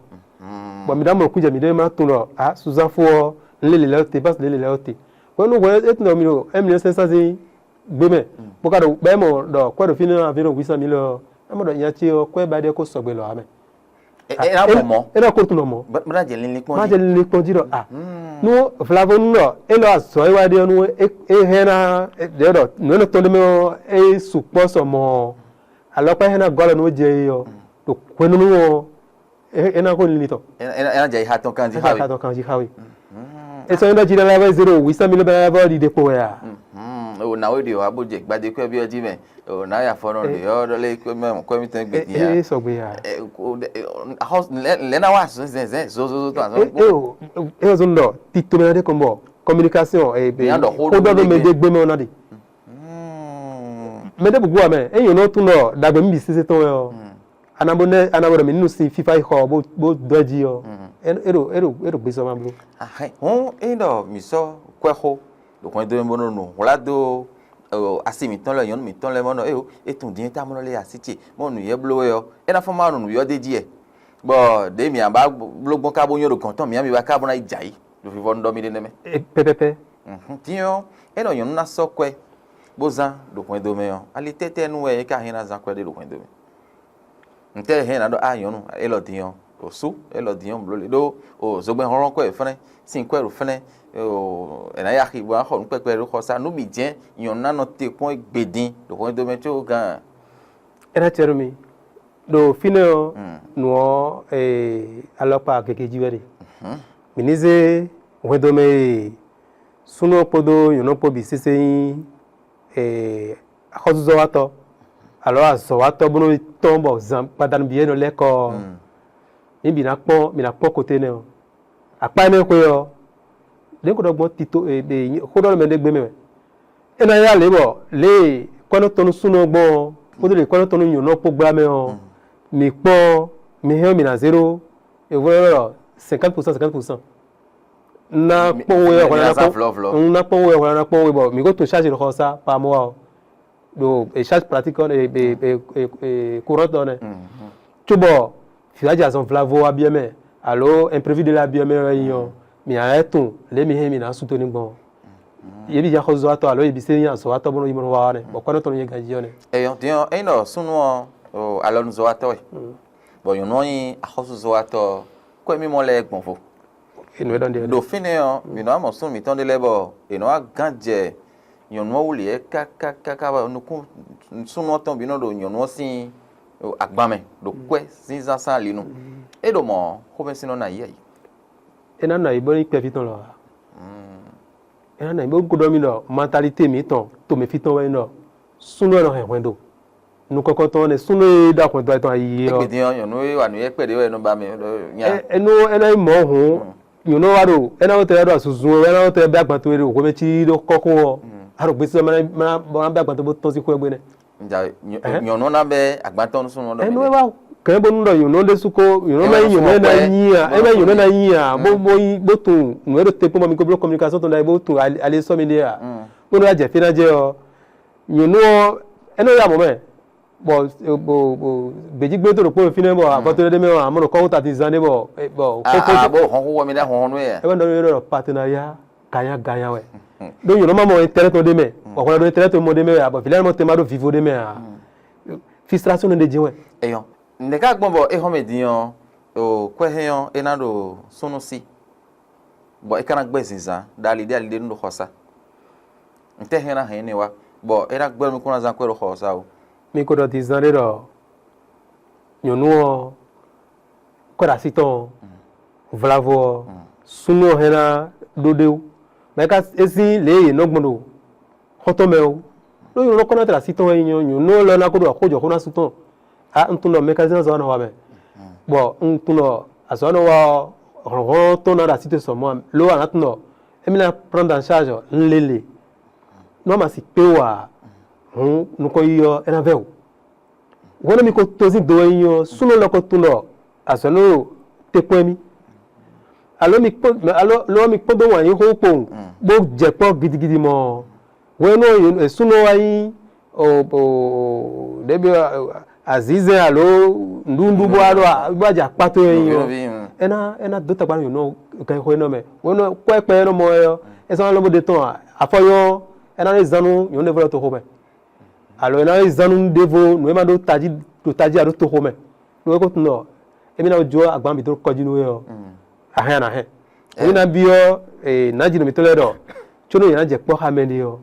Bɔ mi ɖo amɔ kún jɛ mi ɖe ma tunwun ɖɔ a Suzan fó ɔ́, un lé lě lɛ́ɛ te, bá lě lě lɛ́ɛ te. Hwenu hwɛ é tunwun ɖɔ mi ɖo un million cinq cent zín gbé mɛ, bó ka ɖo bɛ́ mɔ ɖɔ kwɛ́ ɖo fínɛ́ ɔ́, aví ɖo huit cent mille ɔ́, é mɔ ɖɔ nya ce ɔ́, kwɛ́ ba ɖe kó sɔgbe lɔ ame. É ná mɔ mɔ̌. É ná kó tunwun mɔ. Bó ná jɛ linlin kpɔ́n Má jí. Jɛ linlin kpɔ́n jí ɖɔ a. Nú vlavo nú ɖɔ é lɔ azɔ̌ é wá ɖe ɔ́ nú é hɛn ná ɖě ɖɔ nǔ énɛ́ tɔn ɖé mɛ ɔ́, é sukpɔ́ sɔ mɔ alɔkpa hɛn ná gɔ́ alɔ nú é jɛ é ɔ́, ɖo hwenu nú ɔ́, é ná ko linlin tɔn. É ná jɛ iha tɔn kan jí Ká xá ká we. Tɔn kan jí xá we. É sɔ nyí ɖɔ jí lɛ́ lɛ́ zéro huit cent mille bɛ́ lɛ́ vɔ ɖiɖe kpo wɛ a. O ná wé ɖi o abo jɛ gbadé kwɛ́ byɔ́ jí mɛ. O ná ya fɔnɔ ɖe ɔ́ ɖɔ lé kwɛ́ mɛ kwɛ́ mi tɛn gbé É din ya. é sɔgbe a. Lɛ na wa zɛnzɛn zozozo tɔn É é o é o zɔn ɖɔ tito mɛ ɖe kɔn bɔ communication ɛ Mǐ ná ɖɔ xó xó ɖɔ ɖo ɖɔ mɛ mɛ ɖe gbé mɛ ɔ́ ná ɖi. Mɛ ɖe bubu amɛ é nyɔ̌ nɔ tún ɖɔ ɖagbe mi bi sese tɔn wɛ ɔ́. Ana bó nɛ ana bó ɖɔ mi nínú sin fífá yi xɔ bó bó dɔ jí ɔ́. É é ɖo é ɖo é ɖo gbésɔ ma bló. Ahɛn hɔn é ɖɔ mǐ sɔ́ kwɛ́ xó ɖo hwɛndo mɛ bó nɔ nǔ hwlá dó asi mǐtɔn lɛ́ɛ nyɔ̌nu mǐtɔn lɛ́ɛ mɔ nɔ é é tunwun dín tá mɔ lé asi ce mɔ nǔ yɛ bló wɛ ɔ́ é ná fɔ́n ma nɔ nǔ yɔ dé jí ɛ bɔ ɖě mǐ ba bló gbɔn ká bó nyɔ́ ɖo gɔ̌n tɔn mǐ mi ba ká bó ná yi jǎ yí ɖo vivɔ nú ɖɔ mi ɖé nɛmɛ. Pɛpɛpɛ. Dín ɔ́ é nɔ nyɔ̌nu ná sɔ́ kwɛ́ bó zán ɖo hwɛndo mɛ ɔ́ ali tɛ́tɛ́ nú wɛ é ka hɛn ná zán kwɛ́ ɖé ɖo hwɛndo mɛ. Ntɛ́ hɛn ná ɖɔ a nyɔ̌nu élɔ́ din ɔ́, o sú élɔ́ din ɔ́ bló lě ɖó o zogbɛ́n hlɔ́nhlɔ́n kɔ́ e fɛ́nɛ́, sin kɔ́ e ɖo fɛ́nɛ́, o è nǎ yi axi bó ná xɔ nǔ kpɛkpɛ ɖó xɔ sá nú bǐ jɛ́n nyɔ̌nu ná nɔ te kpɔ́n gbedin ɖo hwɛndo mɛ có gán. É ná cɛ nú mi. Ɖo fínɛ́ ɔ́, nǔ ɔ́ ee, alɔkpa gěgé jí wɛ ɖe. Mǐ ní zé hwɛndo mɛ e súnnu ɔ́ kpódó nyɔ̌nu ɔ́ kpó bǐ sésé nyí ee, axɔ́súzɔ́watɔ́, alɔ azɔ̌watɔ́ bó nɔ́ tɔ́n bɔ zan gbadanu bǐ é nɔ lɛ́ kɔ ɔ́, mǐ bǐ ná kpɔ́n mǐ ná kpɔ́n kote énɛ́ ɔ́. Akpá énɛ́ xwe ɔ́, ɖě ko ɖɔ gbɔn tito e e xó ɖɔ mɛ ɖé gbé mɛ wɛ. É ná yá lě bɔ lě e kwɛ́ nɔ tɔn nú súnnu ɔ́ gbɔn ɔ́, kpódó lě e kwɛ́ nɔ tɔn nú nyɔ̌nu ɔ́ kpó gbla mɛ ɔ́, mǐ kpɔ́n mǐ hɛn ɔ́ mǐ ná zé ɖó evo lɔ cinquante pour cent cinquante pour cent. Un ná kpɔ́n we mi hwlɛ́n ná ná zá kpɔ́n vlɔ́vlɔ́. un ná kpɔ́n we hwlɛ́n ná kpɔ́n we bɔ mǐ ko to charge ɖo xɔ sá par mois ɔ́. Ɖo e charge pratique ɔ́ e e e e courant ɔ́ nɛ. Cóbɔ fǐwájɛ azɔn vlavo wá byɔ́ mɛ alo imprévu ɖé lɛ́ɛ byɔ́ mɛ wɛ nyí ɔ́, mǐ ná lɛ́ tunwun lě e mǐ hɛn mǐ ná sú to ní gbɔn ɔ́. Yě bí jɛ xɔzɔ́watɔ́ alo yě bí sɛ́n azɔ̌watɔ́ bó nɔ yi mɔ nɔ wa ɔ́ nɛ, bɔ kɔ́ nɔ tɔn nɔ nyɛ ganjí ɔ́ nɛ. Eyɔn din ɔ́, ényí ɖɔ súnnu ɔ́ o alɔnuzɔ́watɔ́ wɛ, bɔ nyɔ̌nu ɔ́ nyí axɔ́súzɔ́watɔ́ ɔ́, kó émí mɔ lɛ́ɛ gbɔn vo. Enú é ɖɔ ɖe. Ɖo fínɛ́ ɔ́, mǐ nɔ wá mɔ súnnu mǐtɔn ɖé lɛ́ɛ bɔ è nɔ wá gán jɛ nyɔ̌nu ɔ́ wú lě kákákáká bɔ nukún súnnu ɔ́ tɔn bǐ nɔ ɖo nyɔ̌nu ɔ́ sín agban mɛ ɖo kwɛ́ zínzán sín ali nu. É ɖo mɔ̌ ɔ́, xómɛsin nɔ ná yí ayǐ. É ná nɔ ayǐ bó ní kpɛví tɔn lɔ ǎ. É ná nɔ ayǐ bó gúdo mì ɖɔ mentalité mǐtɔn tomɛfí tɔn wɛ nyí ɖɔ súnnu wɛ nɔ hɛn hwɛndo. Nukɔntɔn tɔn nɛ súnnu e ɖo hwɛndo tɔn ayi ɔ́. Égbedin ɔ́, nyɔ̌nu e wa nǔ yɛ kpɛɖé wɛ nɔ ba mɛ ɖɔ nya. Ɛ- Enu enu yi mɔ hǔn nyɔ̌nu wa ɖo ena wo tɛ ɖo azuzun wɛ ena wo tɛ bɛ agban towe ɖo hwemɛ ci ɖo kɔkɔ ɔ. A ɖo gbesi ma ma bɛ agban towe bó tɔn si xwɛ gbe nɛ. Nja nyɔ- nyɔ̌nu ná bɛ agbantɔn súnnu ɖɔ Enu mɛ. wa kɛn bonu ɖɔ nyɔ̌nu ɖe su ko nyɔ̌nu Ɛ ma wɛ yi nyɔ̌nu nɔ ena sɔn yi a kwɛ, ena yi bó nyɔ̌nu nɔ ena yi a bó bó yi bó tun nu e ɖo te kpɔn ma mi ko blo communication tɔn da yi bó tun ali ali sɔ mi ɖe a. Bó nɔ ya jɛ fi na jɛ ɔ nyɔ̌nu ɔ ena ya mɔ mɛ bɔ bɔ bɔ gbedzigbe to ɖo kpɔn fi nɛ bɔ avɔtɔ ɖe mɛ ɔ amɔ ɖo kɔwó ta ti zan ɖe bɔ bɔ aa bó hɔn xó wɔ mi ɖe ahɔn nú yɛ. Ebe nɔ yɔrɔ ɖɔ partenariat gagnant gagnant wɛ. Donc yɔrɔ ma mɔ intérêt tɔn ɖe mɛ. Ɔkɔlɔ ɖo intérêt tɔn mɔ ɖe mɛ wɛ abɔ vilɛ mɔ tɛma ɖo vivo ɖe mɛ a. Frustration ne ɖe jɛ wɛ. Eyɔn nɛka gbɔn bɔ e hɔn mɛ din ɔ o kwɛ hɛn ɔ e na ɖo súnnu si bɔ e ka na gbɛ zinzan ɖo ali ɖe ali ɖe nu ɖo xɔsa. Ntɛ hɛn na hɛn ne wa bɔ e na gbɛ mi kún na zan kwɛ ɖo xɔsa o. Mi ko ɖɔ din zan ɖe ɖɔ nyɔnu ɔ kɔ ɖe asi tɔn ɔ vlavo ɔ súnnu ɔ hɛn na ɖó ɖe wú mɛ ka esi lě e yě nɔ gbɔn ɖo xɔtɔn mɛ wú ɖó nyɔnu ɔ kɔ na ɖe asi tɔn wɛ nyɔ nyɔnu ɔ lɛ na ko ɖo xó jɔ xó na sú tɔn a un tunɔ mɛ ka zɛn azɔ nɔ wa mɛ bɔn un tunɔ azɔ nɔ wa ɔ hlɔnhlɔn tɔn na ɖe asi to sɔ mɔ lo a na tunɔ emi na prendre en charge un lele nɔ ma si kpe wa hun nukɔ yi ɔ ena vɛ o Hwɛ́nɔ mi ko tozín do wɛ nyí ɔ́, súnnu lɔ ko tunwun ɖɔ azɔ̌ nɔ ɖo te kpɔ́n émí. Alo mi kpɔ́n alo lo ɔ́ mi kpɔ́n dó wǎn yí xó kpowun, bó jɛ kpɔ́ gidigidi mɔ. Hwɛ́nɔ súnnu wá nyí ɖěbí azǐzɛ́n alo nǔɖuɖu bó wá ɖo bó wá jɛ akpá towe nyí ɔ́. É ná é ná dó tagba nú nyɔ̌nu ɔ́ ganxixo énɛ́ mɛ. Hwenu e kwɛ́ kpɛ e nɔ mɔ wɛ ɔ́, é zán lóbó ɖe tɔn ǎ. Afɔ nyɔ́ ɔ́, é ná lɛ́ zán nú nyɔ̌nu ɖěvo lɛ́ɛ toxo mɛ. Alo é ná lɛ́ zán nú ɖěvo nǔ e ma ɖó tají ɖo tají ǎ ɖó toxo mɛ. Ɖó é ko tunwun ɖɔ émí ná jó agban bǐ dó kɔ jí nú we ɔ́, a hɛn a nǎ hɛn. Émí ná byɔ́ nǎjinɔ mǐtɔn lɛ́ɛ ɖɔ có nú yě ná jɛ kpɔ́ xá mɛ ɖé ɔ́,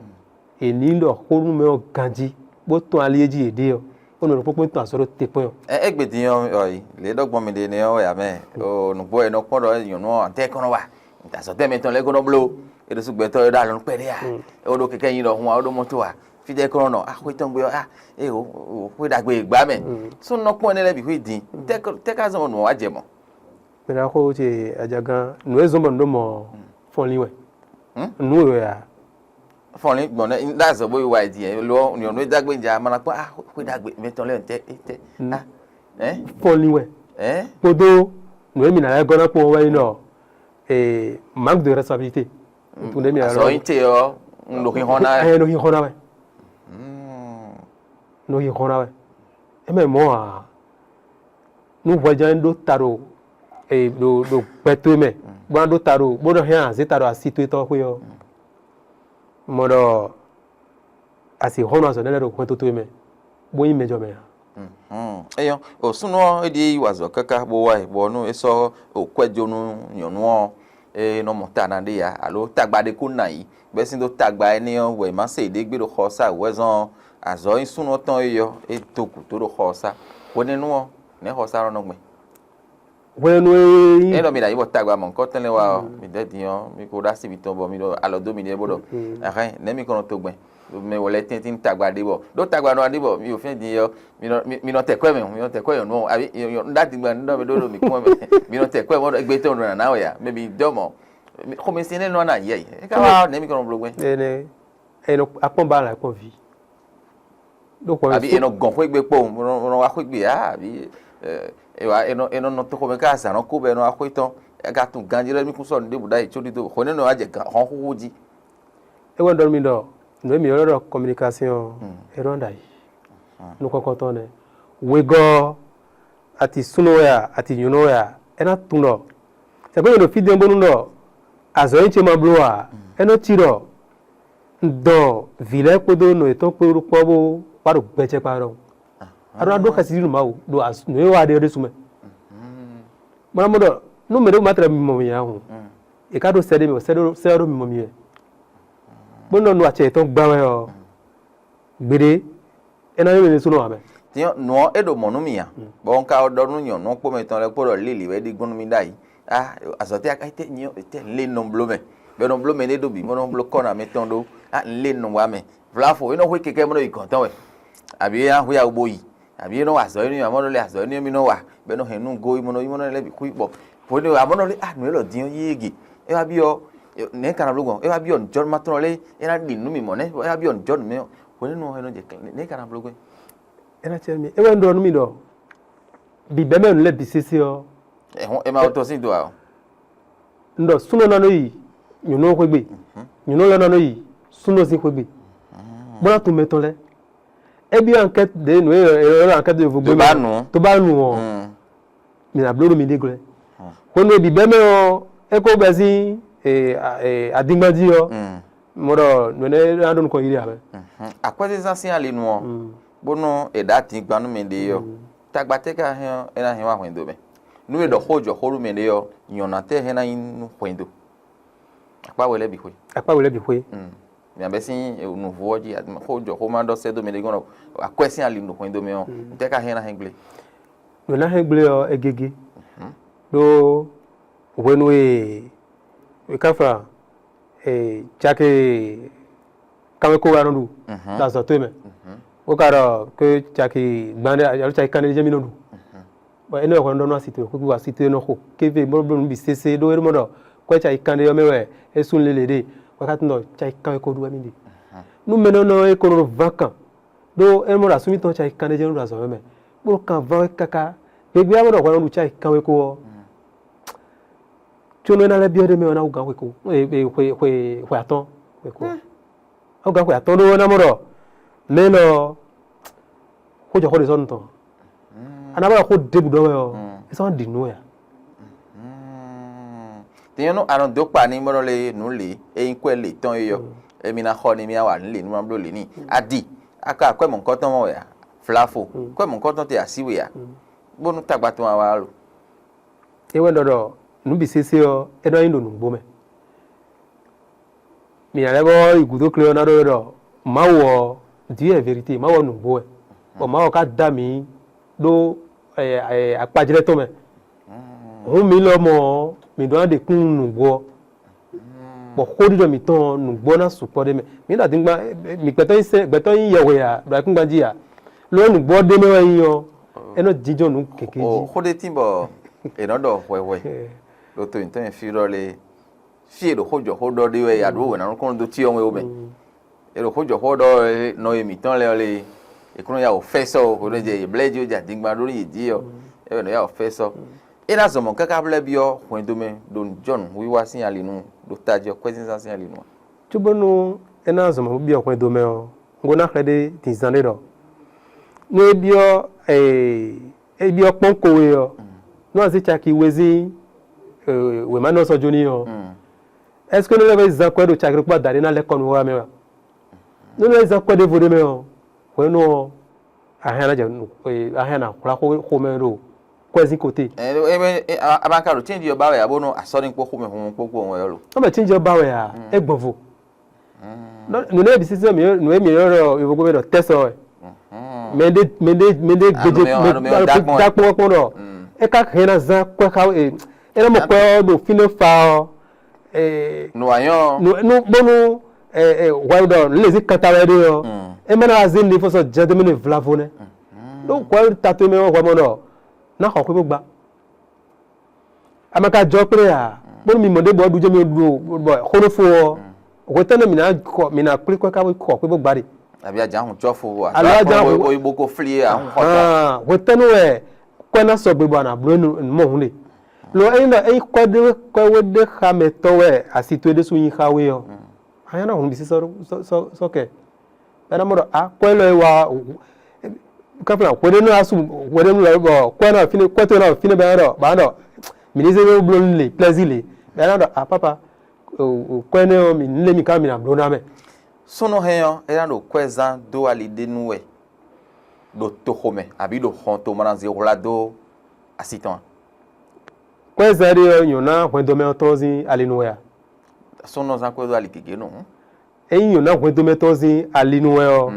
è nǐ ɖɔ xó nú mɛ ɔ́ ganjí, bó tɔn ali e jí yě ɖe ɔ́, bó nɔ ɖo kpókpó tɔn azɔ̌ ɖo te kpɔ́n ɔ́. Ɛ égbé din ɔ́, ɔyi lě e ɖɔ gbɔn mi ɖe nɛ́ ɔ́ wɛ ǎ mɛ. O nǔgbó e nɔ kpɔ́n ɖɔ nyɔ̌nu ɔ́, ntɛ́ kɔn nɔ wa? Azɔ̌ tɛ́ mɛ tɔn lɛ́ɛ ko nɔ bló? É ɖésú gbɛtɔ́ é ɖo alɔ nú kpɛɖé a? É wo ɖó kɛkɛ́ nyi ɖɔhun a, ó ɖó mɔto a? Fí tɛ́ kɔn nɔ nɔ? Axwé tɔn gbé ɔ́, a é o xwé ɖagbe e gbá mɛ. Súnnu nɔ kpɔ́n énɛ́ lɛ́ɛ bǐ xwé din. Tɛ́ ka zɔn bɔ nǔ ɔ́ wá jɛ mɔ̌? Mɛ ɖaxó ce ajagán, nǔ e zɔ́n bɔ nǔ ɖó mɔ fɔnlín wɛ. Nǔ wɛ a? Fɔnlín gbɔn nɛ ɖó azɔ̌ bó yi wa yi din lo nyɔ̌nu e dó agbe ja ma ná kpɔ́n a xwé ɖagbe mɛ tɔn lɛ́ɛ tɛ tɛ a ɛ fɔnlín wɛ ɛ kpódó nǔ e mǐ ná lɛ́ gɔ́ ná kpɔ́n wɛ nyí ɖɔ manque de responsabilité. Tun ɖé mǐ ná azɔ̌ lɔ nyi te ɔ un ɖo xixɔn ná ɛ wɛ. Nɔ xixɔn ná wɛ. Nɔ xixɔn ná wɛ. É mɛ mɔ̌ ǎ. Nú hwɛján ɖó ta ɖo ɖo ɖo gbɛ towe mɛ, bó ná ɖó ta ɖo bó nɔ hɛn azě ta ɖo asi towe tɔn xwé ɔ́, mɔ ɖɔ a sixú nɔ azɔ̌ énɛ́ lɛ́ɛ ɖo hwɛndo towe mɛ, bó nyí mɛjɔmɛ ǎ. Eyɔ́, o súnnu ɔ́ é ɖíe yí wa azɔ̌ káká bó wá ɛ, bɔ nú é sɔ́ o kwɛ́ jó nú nyɔ̌nu ɔ́, é nɔ mɔ ta ná ɖe ǎ, alo tagba ɖé kó ná yí, bɛ́sín ɖó tagba énɛ́ ɔ́ wɛ má se yě ɖě gbé ɖo xɔsá wǔ wɛ zɔ́n ɔ́, azɔ̌ nyí súnnu ɔ́ tɔn é yɔ é dó gǔdo ɖo xɔsá. Hwenɛ́nu ɔ́, nɛ̌ xɔsá ɔ́ nɔ gbɛn? Hwenu e nyí É ɖɔ mi ɖo ayǐ bɔ tagba mɔ̌hunkɔtɔn lɛ́ɛ wá ɔ́, mi dɛ́ din ɔ́, mi ko ɖó así mitɔn bɔ mi ɖo alɔ dó miɖée bó ɖɔ ahɛn nɛ̌ mi kɔn nɔ to gbɛn? Mɛ wɔ lɛ́ tɛ́ntin tagba ɖé bɔ ɖó tagba nɔ ɖé bɔ mi ɖo fɛ́n din ɔ́, mi nɔ mi- mi nɔ tɛ kwɛ́ mɛ, mi nɔ tɛ kwɛ́ nyɔ̌nu ɔ́, abi un ɖó ati gbɛn un ɖɔ mi ɖó ɖo mǐ kún wɛ mɛ, mi nɔ tɛ kwɛ́ mɛ bɔ gbé tɔn ɖo nǎ ná wɛ ǎ, mɛ mi dɔ́ mɔ xomɛsin énɛ́ nɔ ná yɛ yi, é ka wá nɛ̌ mi kɔn nɔ bló gbɛn? Ene ene akpɔn ba la akpɔn vi. Ɖo xɔ Abi e nɔ gɔn xwé gbe kpowun, e nɔ e nɔ wá xwé gbe ǎ, abi e wá e nɔ e nɔ nɔ toxo mɛ ká azǎn nɔ kó bɔ e nɔ wá xwé tɔn, e ka tunwun ganjí lɛ́ɛ mi kún sɔ́ nǔɖé bǔ ɖ'ayǐ có ɖídó hwenu e nɔ wá jɛ gǎn xɔ́n xúxú jí. É wɛ un ɖɔ nú mi ɖɔ nǔ e mǐ ylɔ́ ɖɔ communication ɔ́, é nɔ ɖo ayǐ. Nukɔn kɔntɔn nɛ́. Wegɔ́ ɔ́, a ti súnnu wɛ a, a ti nyɔ̌nu wɛ a, é ná tunwun ɖɔ sɛgbɛ́ mɛ ɖo fí din bónú ɖɔ azɔ̌ nyi ce ma bló ǎ, é nɔ cí ɖɔ un dɔn vǐ lɛ́ɛ kpódó nɔ yětɔn kpó ɖó kpɔ́ bó wá ɖo gbɛjɛkpa ɖɔhun. A ɖó ná ɖó xɛsi nú Mawu ɖo nǔ e wa ɖe ɔ́ ɖésú mɛ. Bó ná mɔ ɖɔ nú mɛ ɖé ma tlɛ mimɔ mì ǎ hǔn, è ká ɖó sɛ́ ɖé mɛ, sɛ́ ɖó sɛ́ ɔ́ ɖó mimɔ mì wɛ. Bó nɔ nu acɛ yětɔn gbá wɛ ɔ́, gbeɖé é ná nyɔ́ mɛ ɖésúnɔ ǎ mɛ. Din ɔ́, nǔ ɔ́ é ɖo mɔ̌ nú mì ǎ, bɔ un ka ɖɔ nú nyɔ̌nu ɔ́ kpó mɛ tɔn lɛ́ɛ kpó ɖɔ lili wɛ é ɖi gbɔn nú mì ɖ'ayǐ. Á azɔ̌ tɛ́ tɛ́ nyí tɛ́ un lé nɔ bló mɛ, bɔ è nɔ bló mɛ ɖé ɖó bǐ bó nɔ bló kɔ́ nú amɛ tɔn ɖó. Á un lé nɔ wá mɛ. Vlavo é nɔ xwé kɛkɛ́ bó nɔ yi gɔ̌n tɔn wɛ, abi é ná xwé awu bó yi, abi é nɔ wa azɔ̌ énɛ́ amɔ̌ nɔ lé azɔ̌ énɛ́ mì nɔ wa, bɔ é nɔ hɛn nú go yi mɔ nɔ yi mɔ nɔ lɛ́ bǐ xwí bɔ hwenu e amɔ̌ nɔ lé á nǔ élɔ́ din ɔ́ yí égě. É wá byɔ́ nɛ̌ ka ná bló gbɔn? É wá byɔ́ nǔjɔnúmátɔ́ lɛ́ɛ é ná ɖi nǔ mì mɔ̌ nɛ́, é wá byɔ́ nǔjɔnú mɛ ɔ́, hwenɛ́nu ɔ́ é nɔ jɛ nɛ̌ ka ná bló gbɛn? É ná cɛ mì é wɛ un ɖɔ nú mi ɖɔ bǐbɛ́ mɛ nǔ lɛ́ɛ bǐ sésé ɔ́, Ɛhɔn é ma wɛ tɔ́n sín do ǎ ɔ́. Un ɖɔ súnɔ ná nɔ yi nyɔ̌nu ɔ́ xwé gbe, nyɔ̌nu lɛ́ɛ ná nɔ yi súnɔ sín xwé gbe, bó ná tunwun mɛ tɔn lɛ́ɛ. É byɔ́ ankɛ́t ɖě nǔ e è ylɔ́ ɖɔ ankɛ́t ɖo vo gbé mɛ, tó bá nu ɔ́, mi ná bló ɖo miɖée glɔ́. Hwenu e bǐbɛ́ mɛ ɔ́, é ko bɛ́ sín adingban jí ɔ́, mɔ ɖɔ nǔ énɛ́ ná ɖó nukɔn yi ɖe ǎ mɛ. Akwɛ́zínzán sín ali nu ɔ́, bónú è ɖǎ adingban nú mɛɖé ɔ́, tagba tɛ́ ka hɛn ɔ́, é ná hɛn wá hwɛndo mɛ. Nú è ɖɔ xó jɔ xó nú mɛɖé ɔ́, nyɔ̌ná tɛ́ hɛn ná nyí nú hwɛndo. Akpá we lɛ́ɛ bǐ xwé. Akpá we lɛ́ɛ bǐ xwé. Mǐ bɛ́ sín nǔvú ɔ́ jí, xó jɔ xó ma ɖɔ sɛ́ dó mɛɖé gɔ́n ɖɔ akwɛ́ sín ali ɖo hwɛndo mɛ ɔ́, ntɛ́ ka hɛn ná hɛn gblé? Nǔ e ná hɛn gblé ɔ́, é gégé. Ɖó hwenu e è ká fla caki kanwekówa nɔ ɖu ɖo azɔ̌ towe mɛ, bó ka ɖɔ ké caki gbán ɖé alo caki kanɖé jɛ́n mì nɔ ɖu. Bɔ énɛ́ wɛ hwɛ nɔ ɖɔ nú asi towe xwé, asi towe nɔ xo kéve bó bló nǔ bǐ sésé ɖó é ɖo mɔ ɖɔ kwɛ́ caki kanɖé ɔ́ mɛ wɛ é sú lélɛ ɖe, bɔ é ka tunwun ɖɔ caki kanwekó ɖu wɛ mì ɖe. Nú mɛ nɔ nɔ é ko nɔ ɖo ván kan, ɖó é mɔ ɖɔ asú mitɔn caki kanɖé jɛ́n nɔ ɖo azɔ̌ mɛ, bó ɖo kan ván wɛ káká. Gbegbe ɔ́, mɔ ɖɔ hwɛ nɔ ɖu caki kanwekó ɔ́, có nɔ é ná lɛ́ byɔ́ ɖé mɛ ɔ́ ná wú gǎn xwe ko, xwe xwe xwe atɔ́ɔ́n xwe ko. Ɔ́ gǎn xwe atɔ́ɔ́n ɖó ná mɔ ɖɔ mɛ élɔ́ xó jɔ xó ɖě sɔ́ nu tɔn. A ná ba ɖɔ xó ɖěbǔ ɖɔ wɛ ɔ́, é sɔ́ ɖi nǔ wɛ a? Din ɔ́, nú a nɔ dó kpa n'i bó nɔ lé nǔ lě e nyí kwɛ́ lě tɔn é ɔ́, émí ná xɔ n'i, mì wá wǎ nǔ lě nú ma bló lě n'i. A ɖi, a ka kwɛ́ mɔ̌hunkɔtɔn mɛ wɛ a? Vlavo, kwɛ́ mɔ̌hunkɔtɔn te así we a? Bónú tagba tɔn wá wá lo. É wɛ ɖɔ ɖɔ nǔ bǐ sésé ɔ́, é nɔ nyí ɖo nǔgbó mɛ. Mǐ ná lɛ́ vɔ yi gǔdo kle ɔ́ ná ɖɔ ɖɔ Mawu ɔ́, Dieu est vérité, Mawu ɔ́ nǔgbó wɛ, bɔ Mawu ɔ́ ka dá mǐ ɖó akpajlɛ́ tɔn mɛ. Hǔn mǐ lɔmɔ̌ ɔ́, mǐ ɖó ná ɖe kúnnu nǔgbó ɔ́, bɔ xóɖiɖɔ mǐtɔn ɔ́, nǔgbó ɔ́ ná sukpɔ́ ɖ'é mɛ. Mǐ ɖo adingban, mǐ gbɛtɔ́ nyí sɛ́n, gbɛtɔ́ nyí yɛhwe ǎ, ɖo ayǐkúngban jí ǎ. Ló nǔgbó ɔ́ ɖ'é mɛ wɛ nyí ɔ́, é nɔ jínjɔ́n nǔ gěgé jí. Xó ɖé tín bɔ è nɔ ɖɔ hwɛhwɛ ɖo to mǐtɔn nyi fí ɖɔ lé, fí e ɖo xó jɔ xó ɖɔ ɖé wɛ ya ɖǒ wěna nukúnnú dó cyɔ wɛ ó mɛ. E ɖo xó jɔ xó ɖɔ nɔ e mǐtɔn lɛ ɔ́ lé, è kún nɔ ya wǒ fɛ́ sɔ́ o, hwenu e jɛ yě blɛ́ jí ó jɛ adingban ɖó nú yě jí ɔ́, é wɛ nɔ ya wǒ fɛ́ sɔ́. É ná zɔn mɔ̌ káká blɛ́ byɔ́ hwɛndo mɛ ɖo nǔjɔnǔwiwa sín ali nu, ɖo tají ɔ́ kwɛ́zínzán sín ali nu a? Cóbónú é ná zɔn mɔ̌ bó byɔ́ hwɛndo mɛ ɔ́, un ko ná xlɛ́ ɖé din zán ɖé ɖɔ nú é byɔ́ é byɔ́ kpɔ́n ko we ɔ́, nú a zé caki wezín wěma nɔ sɔ́ jó n'i ɔ́, ɛ́seke nú é lɛ́ vɛ́ zán kwɛ́ ɖo caki ɖokpó adaɖé ná lɛ́ kɔ nú wá mɛ a? Nú é lɛ́ zán kwɛ́ ɖěvo ɖé mɛ ɔ́, hwɛ̌nu ɔ́, a hɛn ná jɛ a hɛn ná hwlá xomɛ ɖo kwɛ́zín kote. A ma ka ɖo cɛ́nji ɔ́ ba wɛ ǎ bónú a sɔ́ ní kpó xomɛ hunhun kpó kpó wɛ ɔ́ lo? Nú mɛ cɛ́nji ɔ́ ba wɛ ǎ, é gbɔn vo. Nǔ nɛ́ bǐ sísɛ́ mǐ nǔ e mǐ ylɔ́ ɖɔ yovógbó mɛ ɖɔ tɛ́sɔ wɛ. Mɛ ɖé mɛ ɖé mɛ ɖé gbeje mɛ ɖo mɛ ɖo dákpɔ́n kpɔ́n ɖɔ é ka hɛn ná zán kwɛ́ xá é é nɔ mɔ kwɛ́ ɔ́ ɖo fínɛ́ fa ɔ́. Nǔ wá nyɔ́. Nú bónú hwɛ ɖɔ nǔ lě zí kanta wɛ ɖé ɔ́, é má ná wá zé nǔɖé fɔ́n sɔ́ jɛ dó mɛ nú vlavo nɛ́. Ɖó hwɛ ta towe mɛ ɔ́ hwɛ mɔ ɖɔ ná xɔ xwé bó gba. A ma ka jɔ kplé ǎ, bónú mi mɔ ɖěbǔ ɔ́ ɖu jɛ mi ɖu bɔ xó nɔ fó ɔ́, hwetɛ́nú mǐ ná xɔ mǐ ná kplé kɔ́ ká xɔ xwé bó gba ɖe. Àbí ajǎ hun cɔ́fu alo ajǎ hun bó ko flí ahun xɔ tɔn. Hwetɛ́nú wɛ kwɛ́ ná sɔgbe bɔ a nǎ bló nǔ mɔ hun ɖe. Lo ényí ɖɔ ényí kwɛ́ ɖé kwɛ́ wé ɖé xa mɛ tɔn wɛ asi towe ɖésú nyí xá we ɔ́, a nyá ná hun bǐ sí sɔ́ kɛ. Bɔ é ná mɔ ɖɔ a kwɛ́ élɔ́ e wa káfíńla hweɖénu asú hweɖénu lɔ bɔ kwɛ́ ná fínɛ́ kwɛ́ towe ná fínɛ́ bɔ é ná ɖɔ bɔ é ná ɖɔ mǐ ní zé bló lě plɛ́zí lě bɔ é ná ɖɔ a pápa kwɛ́ énɛ́ ɔ́ mǐ ní lé mì ká mǐ ná bló ná mɛ. Súnnu hɛn ɔ́, é ná ɖo kwɛ́ zán dó ali ɖé nú wɛ ɖo toxo mɛ abǐ ɖo xɔn to mɔ ná zé hwlá dó asi tɔn a? Kwɛ́ zán ɖé ɔ́ nyɔ̌ ná hwɛndo mɛ ɔ́ tɔn sín ali nu wɛ a? Súnnu zán kwɛ́ dó ali gěgé nu. Ényí nyɔ̌ ná hwɛndo mɛ tɔn sín ali nu wɛ ɔ́,